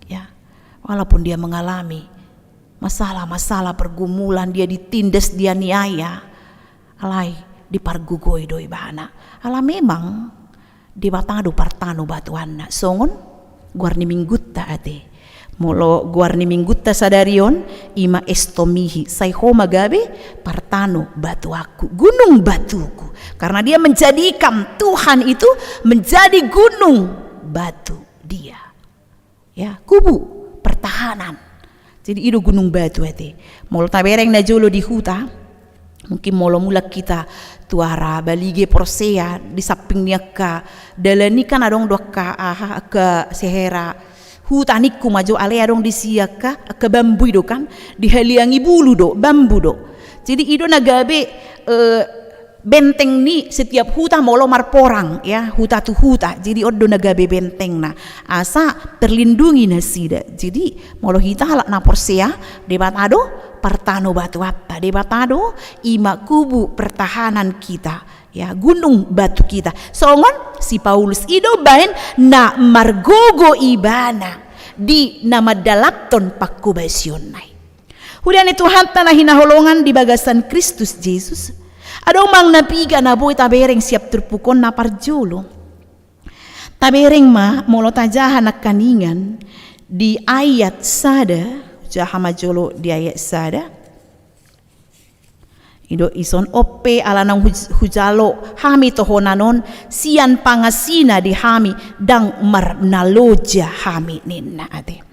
Ya, walaupun dia mengalami masalah-masalah pergumulan, dia ditindas, dianiaya, alai dipargogoi do ibana. Ala memang Debata do partano batuanna, songon goar ni minggunta ate. Molo goar ni minggunta sadari on, ima estomihi, sai ho ma gabe partano batuanku, gunung batuku. Karena dia menjadikan Tuhan itu menjadi gunung batu dia. Ya, kubu pertahanan. Jadi i do gunung batu ate. Molo tabereng na jolo di huta, mungkin molo mulak hita tu arah Balige, Porsea, di samping ni angka dalan i kan adong do angka aha, angka sehera huta ningku ma jo, alai adong disi angka, angka bambu i do kan, dihaliangi bulu do, bambu do. Jadi i do na gabe, eh, benteng ni setiap huta molo marporang, ya, huta tu huta. Jadi on do na gabe bentengna, asa terlindungi nasida. Jadi molo hita halak na porsea, Debata do partano batuanta, Debata do ima kubu pertahanan kita, ya, gunung batu kita. Songon si Paulus i do baen na margogo ibana di na mandalaphon panghobasionna i. Huria ni Tuhanta na hinaholongan di bagasan Kristus Jesus, adong manang na piga na boi tabereng sian turpuk on. Na parjolo, tabereng ma molo tajaha nangkaningan di ayat sada, jaha ma jolo di ayat sada. I do dison: On pe ala naung huj-, hujalo hami tohonan on, sian pangasina di hami ndang marnaloja hami, ninna, ate.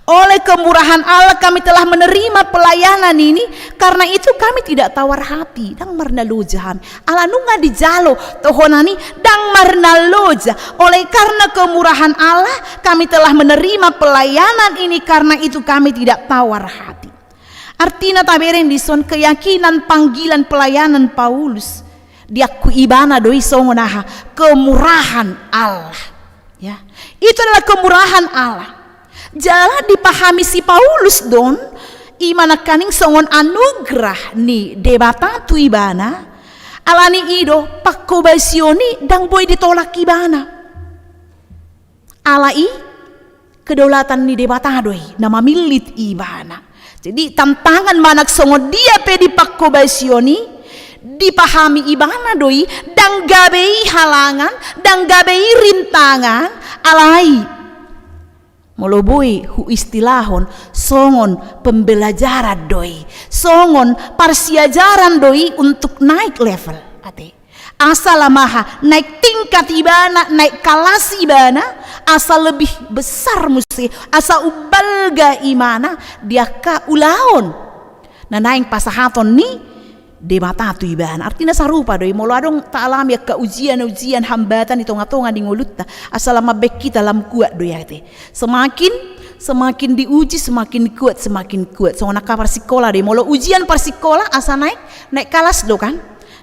Oleh kemurahan Allah kami telah menerima pelayanan ini, karena itu kami tidak tawar hati, ndang marnaloja hami. Ala nunga dijalo tohonan i ndang marnaloja. Oleh karena kemurahan Allah kami telah menerima pelayanan ini, karena itu kami tidak tawar hati. Artina tabereng dison keyakinan panggilan pelayanan Paulus, diakui ibana do i songon aha? Kemurahan Allah. Ya. Itu adalah kemurahan Allah. Jala dipahami si Paulus do on, i ma nangkaning songon anugerah ni Debata tu ibana, alani i do panghobasion i ndang boi ditolak ibana. Alai kedaulatan ni Debata do i na mamillit ibana. Jadi tantangan manang songon dia pe di panghobasion i, dipahami ibana do i, ndang gabe i halangan, ndang gabe i rintangan, alai molo boi huistilahon songon pembelajaran do i, songon parsiajaran do i untuk naik level, ate. Asa lam aha, naik tingkat ibana, naik kelas ibana, asa lebih besar muse, asa umbalga ibana di angka ulaon na naeng pasahaton ni Debata tu ibana. Artina sarupa do i, molo adong taalami angka ujian-ujian, hambatan di tonga-tonga ni ngolunta, asa lam mambaen hita lam kuat do i, ate. Semakin, semakin diuji, semakin kuat, semakin kuat. Songon angka parsikola do i, molo ujian parsikola, asa naik, naik kelas do kan?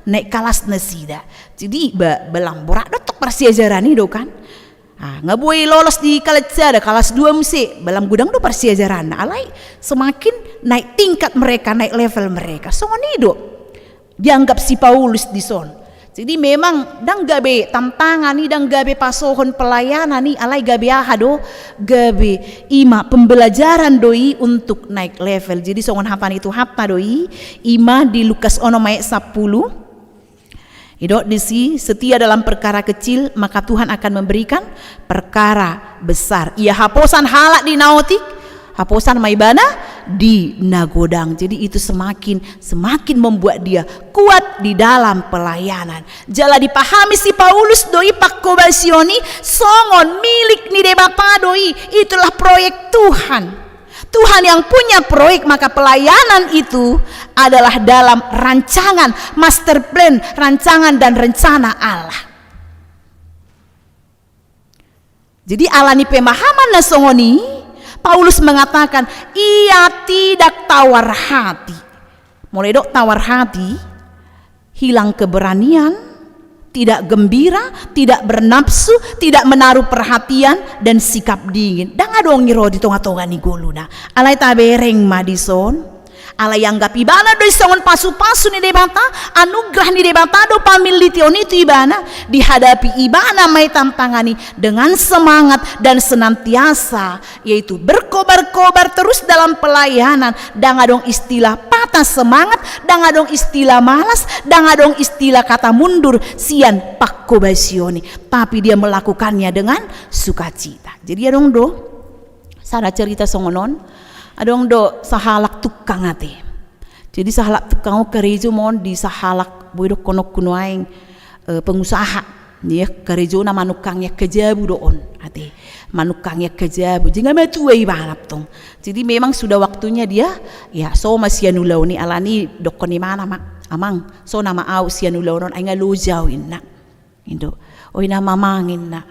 Naik kelas nasida. Jadi ba, ba lam borat do tong parsiajaran i do kan? Ah, nga boi lolos di kelas sada, kelas dua muse, ba lam godang do parsiajaranna. Alai semakin naik tingkat mereka, naik level mereka. Songon i do dianggap si Paulus dison. Jadi memang ndang gabe tantangan i, ndang gabe pasohon pelayanan i, alai gabe aha do? Gabe i ma pembelajaran do i untuk naik level. Jadi songon hata ni Tuhanta do i, i ma di Lukas onom ayat sampulu. Didok disi, setia dalam perkara kecil, maka Tuhan akan memberikan perkara besar. Ia haposan halak di na otik, haposan ma ibana di na godang. Jadi itu semakin, semakin membuat dia kuat di dalam pelayanan. Jala dipahami si Paulus do i panghobasion i songon milik ni Debata do i, itulah proyek Tuhan. Tuhan yang punya proyek, maka pelayanan itu adalah dalam rancangan, master plan, rancangan dan rencana Allah. Jadi alani pemahaman na songon i, Paulus mengatakan, ia tidak tawar hati. Molo didok tawar hati, hilang keberanian, tidak gembira, tidak bernafsu, tidak menaruh perhatian, dan sikap dingin. Ndang adong i ro di tonga-tonga ni ngoluna. Alai tabereng ma dison. Alai ianggap ibana do i songon pasu-pasu ni Debata, anugerah ni Debata do pamillition i tu ibana, dihadapi ibana ma i tantangan i dengan semangat dan senantiasa, yaitu berkobar-kobar terus dalam pelayanan. Ndang adong istilah patah semangat, ndang adong istilah malas, ndang adong istilah kata mundur sian panghobasion i. Tapi dia melakukannya dengan sukacita. Jadi adong do sada cerita songon on, adong do sahalak tukang, ate. Jadi sahalak tukang on karejo ma on di sahalak, boi dohononku nuaeng, eh, pengusaha. Ia karejona manungkangi angka jabu do on, ate. Manungkangi angka jabu. Jadi nga matua ibana tong. Jadi memang sudah waktunya dia, ya, so ma sian ulaon i. Alani i dohonon ibana ma, "Amang, so nama au sian ulaon on, ai nga loja au," inna. I do. "O inna, amang," inna,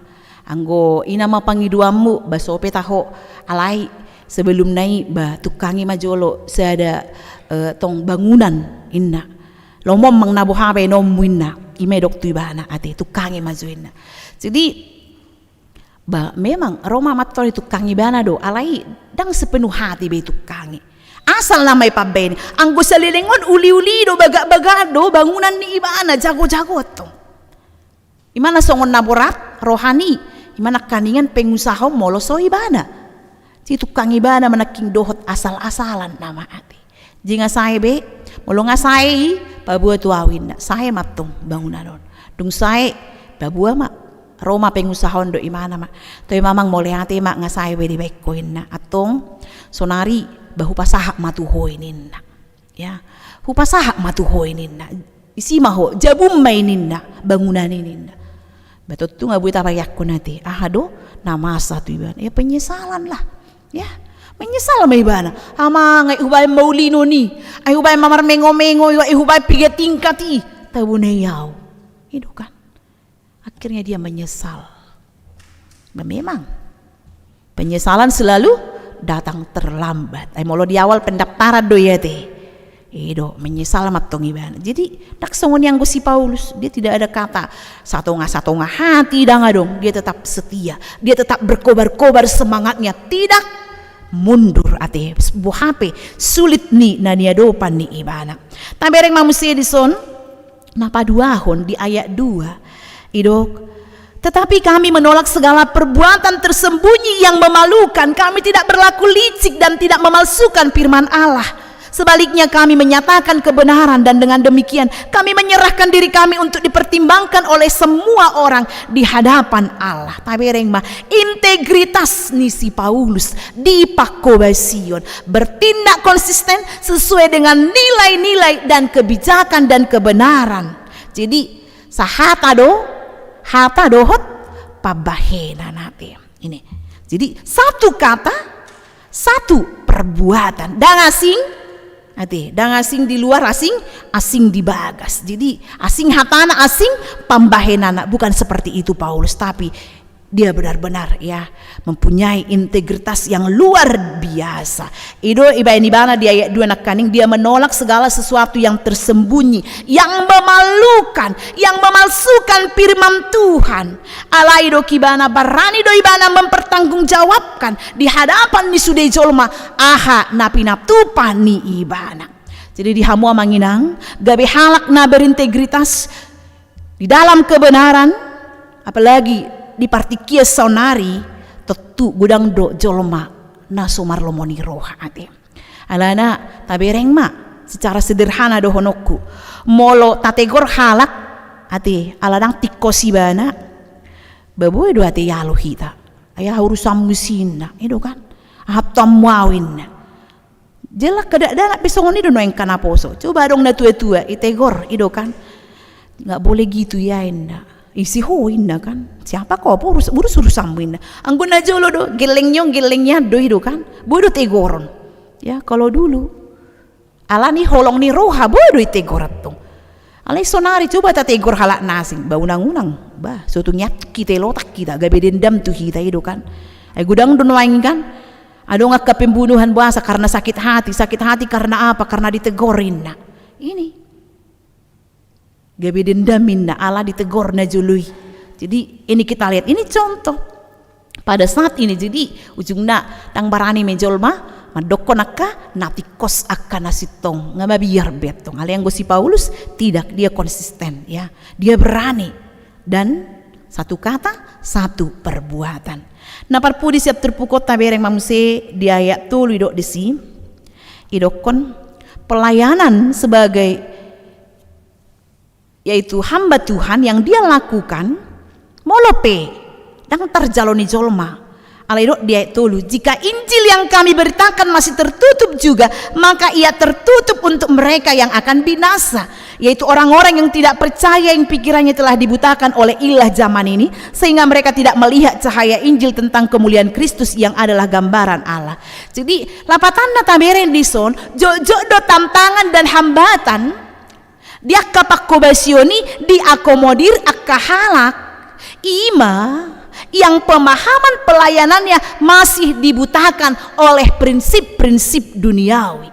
"anggo i nama pangidoanmu, ba so pe taho, alai sebelumna i, ba tungkangi ma jolo sada, eh, tong bangunan," inna. "Lomo ma na boha baenonmu," inna. I ma didok tu ibana, "Ate, tungkangi ma jo," inna. Jadi, ba memang ro ma amanta on ditungkangi ibana do, alai ndang sepenuh hati be ditungkangi. Asal nama i pambaen i. Anggo saleleng on uli-uli do, bagak-bagak do bangunan ni ibana, jago-jago tong. Ima na songon na borat roha ni ima nangkaningan pengusaha on molo so ibana. Jadi tungkang ibana manangking dohot asal-asalan nama ate. Jadi nga sae be, molo nga sae i, paboa tu au inna, sae ma antong bangunan on. Dung sae, paboa ma, ro ma pengusaha on dohot imana ma. Toe ma amang, mauliate ma, nga sae be dibaen ho inna. Antong, sonari, ba hupasahat ma tu ho i ninna. Ya, hupasahat ma tu ho i ninna. Isi ma ho, jabun ma i ninna, bangunan i ninna. Ba tontu nga boi tapaihut ate. Aha do, na masa tu ibana. Ya penyesalan lah. Ya, menyesal ma ibana. Amang, ai hubaen ma ulinon i. Ai hubaen ma marmengo-mengo i, ai hubaen piga tingkat i. Tabo na i au. I do kan. Akhirnya dia menyesal. Memang penyesalan selalu datang terlambat. Ai molo di awal pendaftaran do i ate. I do, menyesal ma antong ibana. Jadi ndang songon i anggo si Paulus, dia tidak ada kata satonga-satonga hati, ndang adong. Dia tetap setia, dia tetap berkobar-kobar semangatnya, tidak mundur ate. Boha pe sulit ni na niadopan ni ibana. Tabereng ma muse dison. Na paduahon di ayat dua, i do, tetapi kami menolak segala perbuatan tersembunyi yang memalukan. Kami tidak berlaku licik dan tidak memalsukan firman Allah. Sebaliknya, kami menyatakan kebenaran dan dengan demikian kami menyerahkan diri kami untuk dipertimbangkan oleh semua orang di hadapan Allah. Tabereng ma, integritas ni si Paulus di pangkobasion, bertindak konsisten sesuai dengan nilai-nilai dan kebijakan dan kebenaran. Jadi sahata do hata dohot pambahenan ate. Ini. Jadi satu kata, satu perbuatan. Ndang asing ate, ndang asing di luar, asing, asing di bagas. Jadi asing hatana, asing pambahenanna. Bukan seperti itu Paulus, tapi dia benar-benar, ya, mempunyai integritas yang luar biasa. I do ibaen ibana di ayat dua nangkaning, dia menolak segala sesuatu yang tersembunyi, yang memalukan, yang memalsukan firman Tuhan. Alai do ibana, barani do ibana mempertanggungjawabkan di hadapan ni sude jolma aha na pinatupa ni ibana. Jadi di hamu amang inang, gabe halak na berintegritas di dalam kebenaran, apalagi di partingkian saonari, tontu godang do jolma na so marlomo ni roha ate. Alana tabereng ma secara sederhana dohononku. Molo tategor halak ate, ala ndang tingkos ibana, ba boi do ate ialo hita. Ai aha urusanmu si inna, i do kan. Aha tuanmu au inna. Jala kadang-kadang pe songon i do nuaeng na poso. Coba adong na tua-tua, itegor, i do kan. Nggak boleh gitu ya, inna. Isi ho inna kan. Siapa kau, apa urus, urus urusanmu inna. Anggo na jolo do, gelleng ni on, gelleng ni an do, i do kan. Boi do tegoron. Ya, kalau dulu. Alani holong ni roha, boi do itegor antong. Alai sonari coba tategor halak na asing, ba unang-unang, ba so tung iat hita, lotak hita, gabe dendam tu hita, i do kan. Ai godang do nuaeng kan. Adong angka pembunuhan, boasa, karena sakit hati. Sakit hati karena apa? Karena ditegor inna. Ini. Gabe dendam inna ala ditegor na jolo i. Jadi ini kita lihat, ini contoh. Pada saat ini, jadi ujungna ndang barani ma jolma mandokkon angka na tingkos, angka na sintong. Nga mabiar be antong. Alai anggo si Paulus tidak, dia konsisten, ya. Dia berani. Dan satu kata, satu perbuatan. Na parpudi sian turpuk on, tabereng ma muse di ayat tolu, didok disi, didokkon pelayanan sebagai, yaitu hamba Tuhan yang dia lakukan, molo pe ndang tarjalo ni jolma. Alai didok di ayat tolu, jika Injil yang kami beritakan masih tertutup juga, maka ia tertutup untuk mereka yang akan binasa, yaitu orang-orang yang tidak percaya, yang pikirannya telah dibutakan oleh ilah zaman ini, sehingga mereka tidak melihat cahaya Injil tentang kemuliaan Kristus yang adalah gambaran Allah. Jadi lapatanna, tabereng, dison jotjot do tantangan dan hambatan di angka pangkobasion i, diakomodir angka halak ima yang pemahaman pelayanannya masih dibutakan oleh prinsip-prinsip duniawi,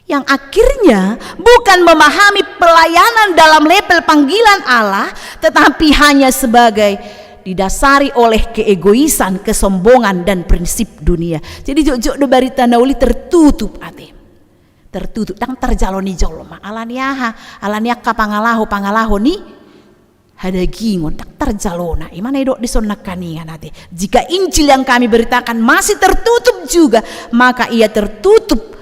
yang akhirnya bukan memahami pelayanan dalam level panggilan Allah, tetapi hanya sebagai didasari oleh keegoisan, kesombongan, dan prinsip dunia. Jadi jotjot do barita na uli tertutup ate. Tertutup, ndang tarjalo ni jolma. Alani aha? Alani angka pangalaho, pangalaho ni hadagingon, ndang tarjalona. I ma na didok dison nangkaningan ate. Jika Injil yang kami beritakan masih tertutup juga, maka ia tertutup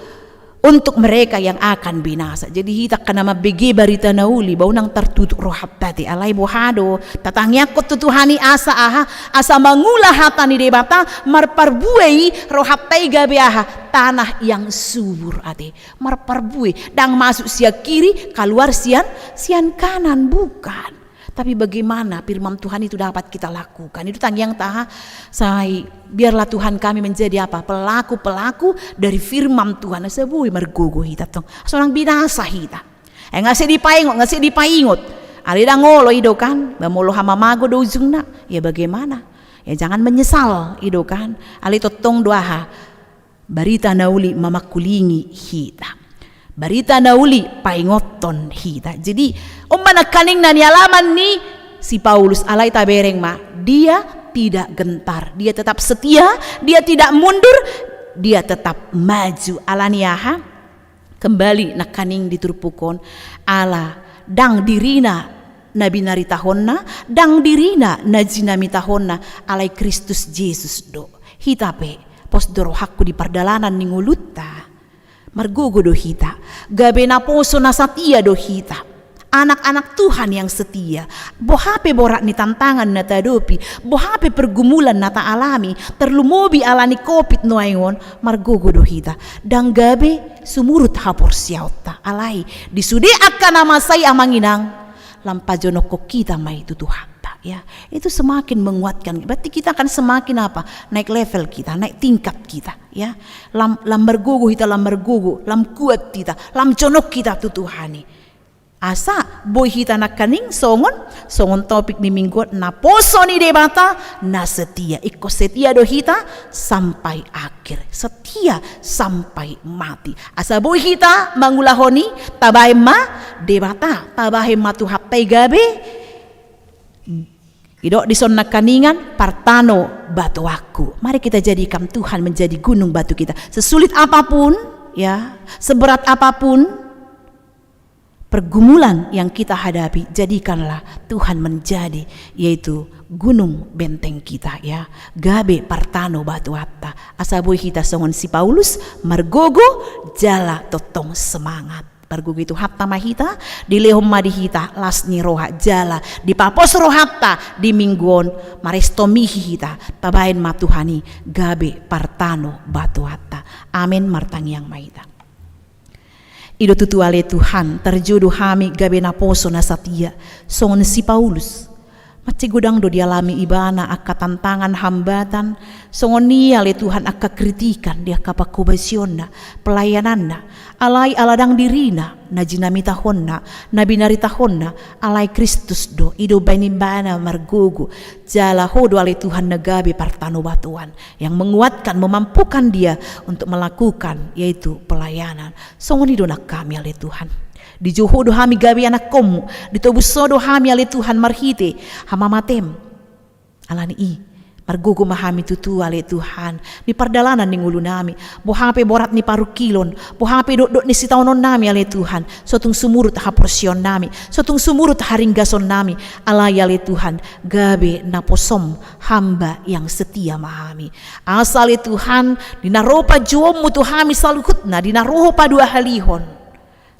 untuk mereka yang akan binasa. Jadi hita angka na mambege barita na uli, boi unang tartutup rohanta ate. Alai boha do, tatangiangkon tu Tuhan i asa aha, asa mangula hata ni Debata, marparbue i rohanta i gabe aha, tanah yang subur ate. Marparbue, ndang masuk sian kiri, kaluar sian, sian kanan, bukan. Tapi bagaimana firman Tuhan itu dapat kita lakukan? Itu tangiangta, sai biarlah Tuhan kami menjadi apa? Pelaku-pelaku dari firman Tuhan. Asa boi margogo hita tong. Asa unang binasa hita. Eh, nga sai dipaingot, nga sai dipaingot. Alai ndang olo i do kan. Ba molo hamamago do ujungna. Ya bagaimana? Ya jangan menyesal i do kan. Alai tongtong do aha. Barita na uli mamangkulingi hita. Barita na uli paingothon hita. Jadi, on ma nangkaning na nialaman ni si Paulus, alai tabereng ma, dia tidak gentar, dia tetap setia, dia tidak mundur, dia tetap maju. Ala ni aha? Kembali nangkaning di turpuk on, ala ndang dirina na binaritahonna, ndang dirina na jinamitahonna, alai Kristus Jesus do. Hita pe, pos do rohangku di pardalanan ni ngolunta. Margogo do hita, gabe naposo na satia do hita. Anak-anak Tuhan yang setia. Boha pe borat ni tantangan na tahadopi, boha pe pergumulan na taalami, tarlumobi ala ni covid nuaeng on, margogo do hita. Ndang gabe sumurut haporseaonta. Alai, di sude angka na masa i amang inang, lam pajonokhon hita ma i tu Tuhanta, ya. Itu semakin menguatkan. Berarti kita akan semakin apa? Naik level kita, naik tingkat kita, ya. Lam, lam margogo hita, lam margogo, lam kuat hita, lam jonok hita tu Tuhan i. Asa boi hita nangkaning songon, songon topik ni minggu on, naposo ni Debata na setia. Ingkon setia do hita sampai akhir. Setia sampai mati. Asa boi hita mangulahon i, tabahen ma Debata, tabahen ma Tuhanta i gabe. Didok dison nangkaningan, partano batuanku. Mari kita jadikan Tuhan menjadi gunung batu kita. Sesulit apapun, ya, seberat apapun pergumulan yang kita hadapi, jadikanlah Tuhan menjadi, yaitu gunung benteng kita, ya. Gabe partano batuanta. Asa boi hita songon si Paulus, margogo, jala tongtong semangat. Margogo i Tuhanta ma hita, dilehon ma di hita las ni roha, jala dipapos rohanta di minggu on, marestomihi hita, tabahen ma Tuhan i gabe partano batuanta. Amen, martangiang ma hita. I do tutu ale Tuhan, tarjou do hami gabe naposo na satia, songon si Paulus. Mansai godang do dialami ibana angka tantangan, hambatan, songon i ale Tuhan angka kritikan di angka pangkobasionna, pelayananna, alai ala ndang dirina na jinamitahonna, na binaritahonna, alai Kristus do, i do umbahen ibana margogo, jala Ho do ale Tuhan na gabe partano batuan, yang menguatkan, memampukan dia untuk melakukan, yaitu pelayanan. Songon i do nang hami ale Tuhan. Dijou Ho do hami gabe anakkonmu, ditobus Ho do hami ale Tuhan marhite hamamatem. Ala ni i, margogo ma hami tutu ale Tuhan, di pardalanan ni ngolunami, boha pe borat ni parungkilon, boha pe dokdok ni sitaononnami ale Tuhan, so tung sumurut haporseaonnami, so tung sumurut haringgasonnami, alai ale Tuhan, gabe naposom hamba yang setia ma hami. Asa ale Tuhan, di na ro panjouonmu tu hami saluhutna, di na ro Ho paduahalihon.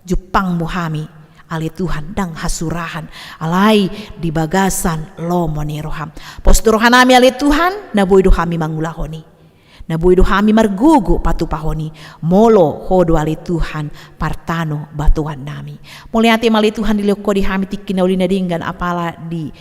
Jumpangmu hami, ale Tuhan, ndang hasurahan, alai di bagasan lomo ni roham. Pos do rohanami ale Tuhan, na boi do hami mangulahon i. Na boi do hami margogo patupahon i. Molo Ho do ale Tuhan, partano batuannami. Mauliate ma ale Tuhan dilehon Ho di hami tingki na uli na denggan apala di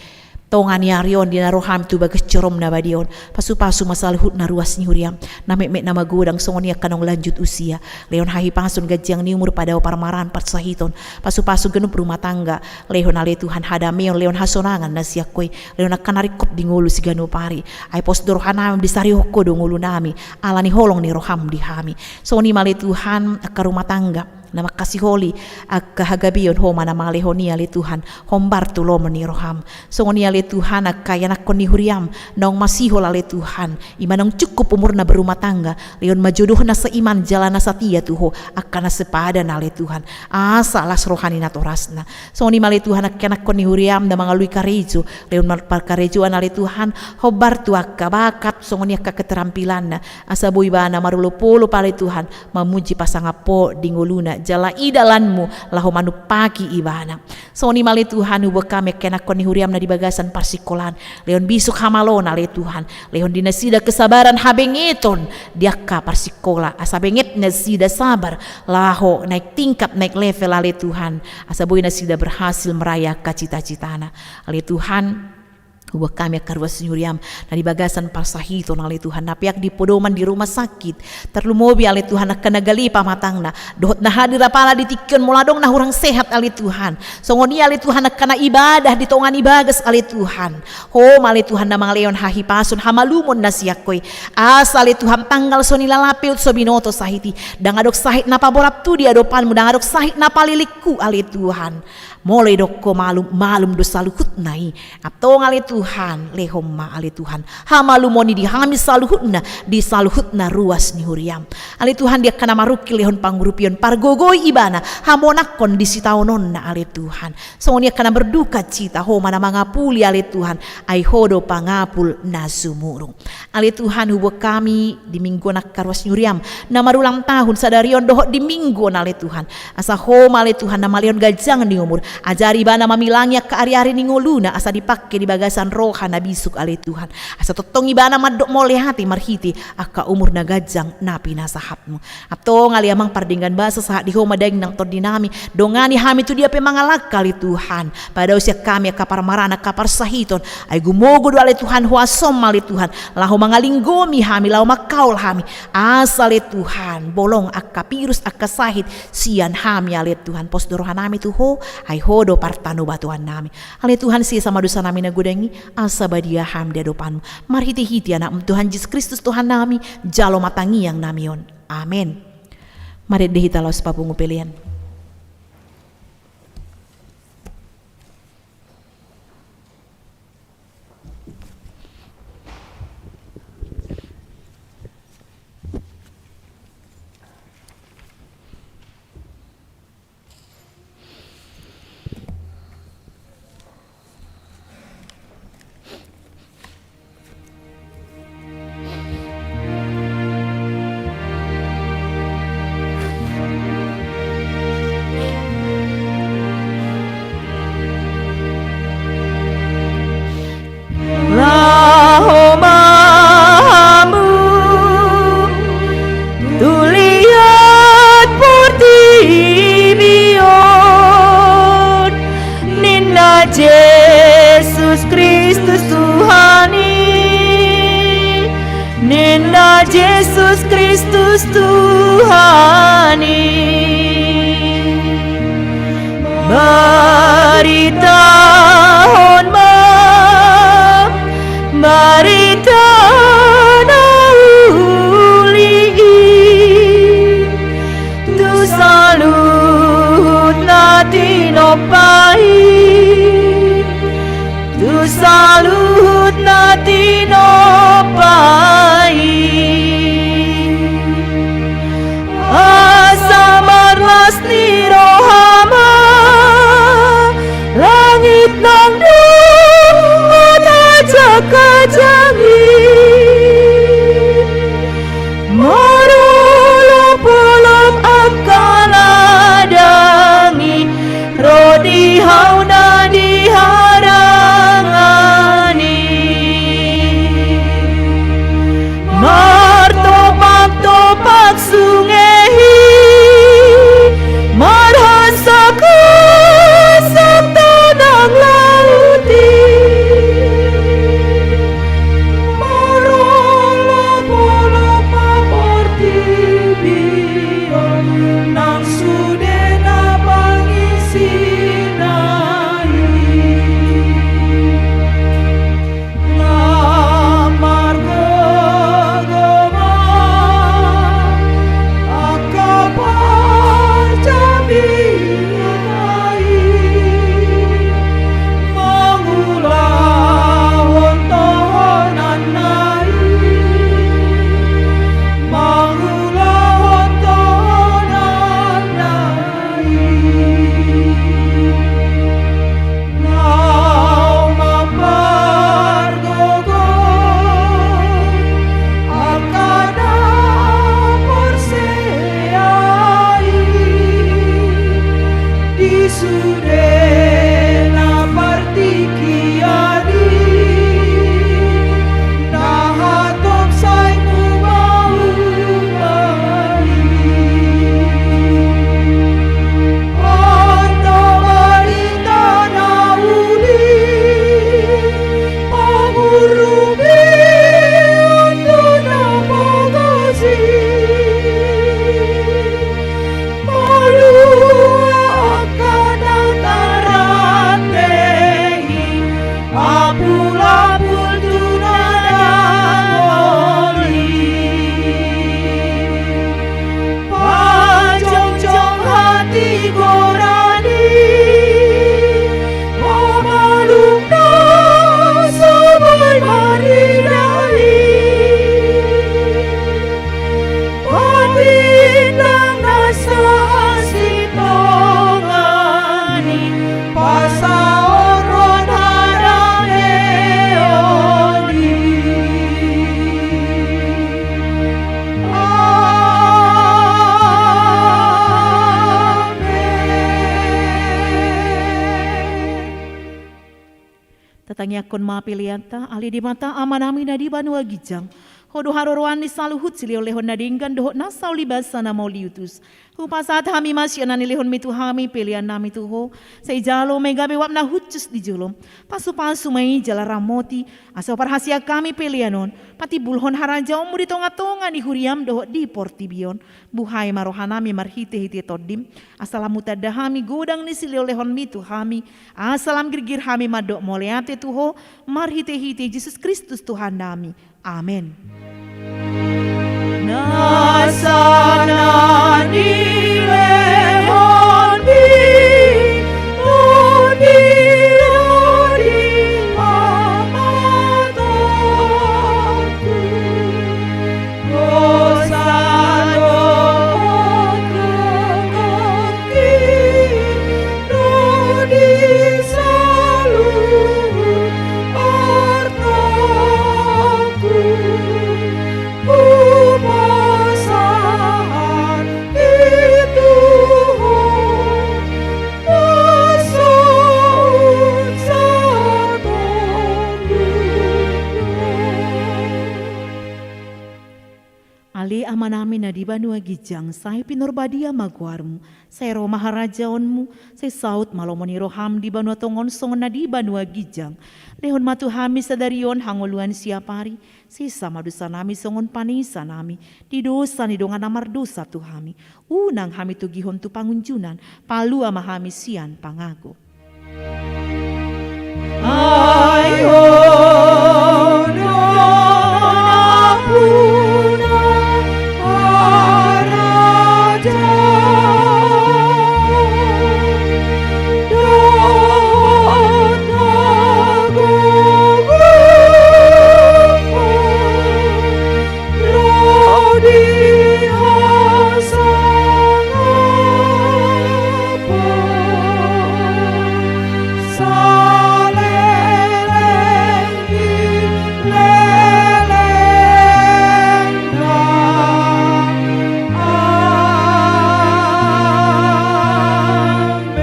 tonga ni ari on di na ro hami tu bagas joroM na badia on. Pasupasu ma saluhutna ruas ni huriaM, na metmet na magodang songon i angka naung lanjut usia. Lehon hahipason, ganjang ni umur, padao parmaraan, parsahiton. Pasupasu ganup rumah tangga. Lehon ale Tuhan hadameon, lehon hasonangan na sian Ho i. Lehon angka na ringkot di ngolu siganup ari. Ai pos do rohanami disarihon Ho do ngolunami. Ala ni holong ni rohaM di hami. Songon i ma ale Tuhan angka rumah tangga. na mangkasiholi angka hagabeon, Ho ma na mangalehon i ale Tuhan, hombar tu lomo ni roham. Songon i ale Tuhan, angka ianakhon ni huriam naung masihol ale Tuhan, i ma naung cukup umurna berumah tangga, lehon ma jodohna seiman jala na satia tu Ho, angka na sepadan ale Tuhan, asa las roha ni natorasna. Songon i ma ale Tuhan, angka ianakhon ni huriam na mangalului karejo, lehon ma parkarejoan ale Tuhan, hombar tu angka bakat, songon i angka keterampilanna, asa boi ibana marolopolop ale Tuhan, mamuji pasangap Ho di ngoluna, jala i dalanmu laho manumpaki ibana. Songon i ma ale Tuhan, huboan hami angka ianakhon ni huriam na di bagasan parsingkolaan, lehon bisuk hamalona ale Tuhan, lehon di nasida kesabaran, habengeton di angka parsingkola, asa benget nasida sabar laho naik tingkat, naik level ale Tuhan, asa boi nasida berhasil meraih angka cita-citana. Ale Tuhan, huboan hami angka ruas ni huriam na di bagasan parsahiton ale Tuhan, na peak di podoman, di rumah sakit, tarlumobi ale Tuhan angka na gale pamatangna, dohot na hadir apala di tingki on molo adong na hurang sehat ale Tuhan. Songon i ale Tuhan angka na ibadah di tonga ni bagas ale Tuhan, Ho ma ale Tuhan na mangalehon hahipason, hamalumon na sian Ho i. Asa ale Tuhan tanggal so nilala pe, so binoto sahit i, ndang adong sahit na paborhat tu di adopanmu, ndang adong sahit na palelenghu ale Tuhan. Molo didok Ho malum, malum do saluhutna i. Antong ale Tuhan, lehon ma ale Tuhan hamalumon i di hami saluhutna, di saluhutna ruas ni huriam. Ale Tuhan, di angka na marungkil lehon pangurupion, pargogoi ibana, hamonanghon di sitaononna ale Tuhan. Songon i angka na berduka cita, Ho ma na mangapuli ale Tuhan, ai Ho do pangapul na sumurung. Ale Tuhan, huboan hami di minggu on angka ruas ni huriam na marulang tahun sadari on dohot di minggu on ale Tuhan, asa Ho ma ale Tuhan na mangalehon ganjang ni umur, ajari ibana mamilangi angka ari-ari ni ngoluna, asa dipangke di bagasan roha na bisuk ale Tuhan, asa tongtong ibana mandok mauliate marhite angka umur na ganjang na pinasahatmu. Antong ale Amang pardenggan basa, sahat di Ho ma daging nang tondinami, dongani hami tu dia pe mangalangka ale Tuhan, padaosi hami angka parmaraan, angka parsahiton, ai gumogo do ale Tuhan huasom ale Tuhan, laho mangalinggomi hami, laho mangkaol hami, asa ale Tuhan bolong angka virus, angka sahit sian hami ale Tuhan. Pos do rohanami tu Ho, ai Ho do partanobatoannami. Ale Tuhan, sesa ma dosanami na godang i, asa badia hami di adopanmu. Marhite-hite Anakmu Tuhan Jesus Kristus Tuhannami, jalo ma tangiangnami on. Amen. Marende hita laos papungu pelean. Laho ma hamu tu liat portibi on, ninna Jesus Kristus Tuhan i, ninna Jesus Kristus Tuhan i. Baritahon ma barita na uli i tu saluhut na tinompa i, tu saluhut na tinompa i. Asa marlas ni roha ma langit nang dohot hajang-hajang i. Marolopolop angka ladang i ro di hau na di harangan i. Martopak-topak sunge i, marhasak-hasak tanang laut Sude na partingkian i, na hatop sai mubahen i. On do barita na uli, pangurupion tu na pogos i. Malua angka na tarate i, apul-apul tu na dangol i. Pajongjong hatigoran i, pamalum na so boi marida i. Patindang na sahasintongan i, pasaorhon hadameon i. Amen. Tatangiangkon ma peleanta. Ale Debata Amanami na di banua ginjang, Ho do haroroan ni saluhut silehonlehon na denggan dohot nasa ulibasa na mauliutus. Hupasahat hami ma sian na nilehonMi tu hami peleannami tu Ho. Sai jalo ma i gabe uap na hushus di jolom. Pasupasu ma i jala ramoti, asa huparhaseang hami pelean on patimbulhon harajaonMu di tongatonga ni huriaM dohot di portibi on. Buhai ma rohanami marhitehite TondiM, asa lam hutanda hami godang ni silehonlehonMi tu hami, asa lam girgir hami mandok mauliate tu Ho, marhitehite Jesus Kristus Tuhannami. Amen. Nasa na nilehonMi Ho di, di pamatangku. Hosa dohot gogo i ro di saluhut artangku. Hupasahat i tu Ho na so unsatongan. Ale Amanami na di banua ginjang, sai pinarbadia ma goarMu, sai ro ma harajaonMu, sai saut ma lomo ni rohaM di banua tonga on songon na di banua ginjang. Lehon ma tu hami sadari on hangoluan siapari, sesa ma dosanami songon panesanami di dosa ni dongan na mardosa tu hami. Unang hami togihon tu pangunjunan, palua ma hami sian pangago. Ai Ho do nampuna harajaon dohot hagogoon ro di hasangapon saleleng ni lelengna. Amen.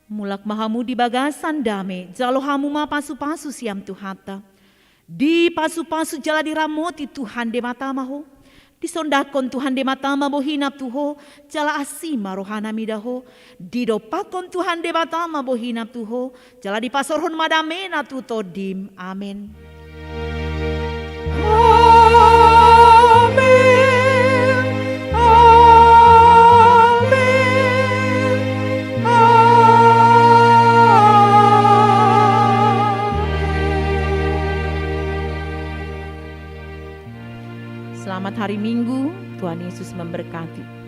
Mulak ma hamu di bagasan dame, jalo hamu ma pasupasu sian Tuhanta. Dipasupasu jala diramoti Tuhan Debata ma ho. Disondangkon Tuhan Debata ma bohina tu ho, jala asi ma rohana mida ho. Didompakkon Tuhan Debata ma bohina tu ho, jala dipasaorhon ma damena tu tondim. Amen. Amen. Amen. Amen. Selamat hari Minggu, Tuhan Yesus memberkati.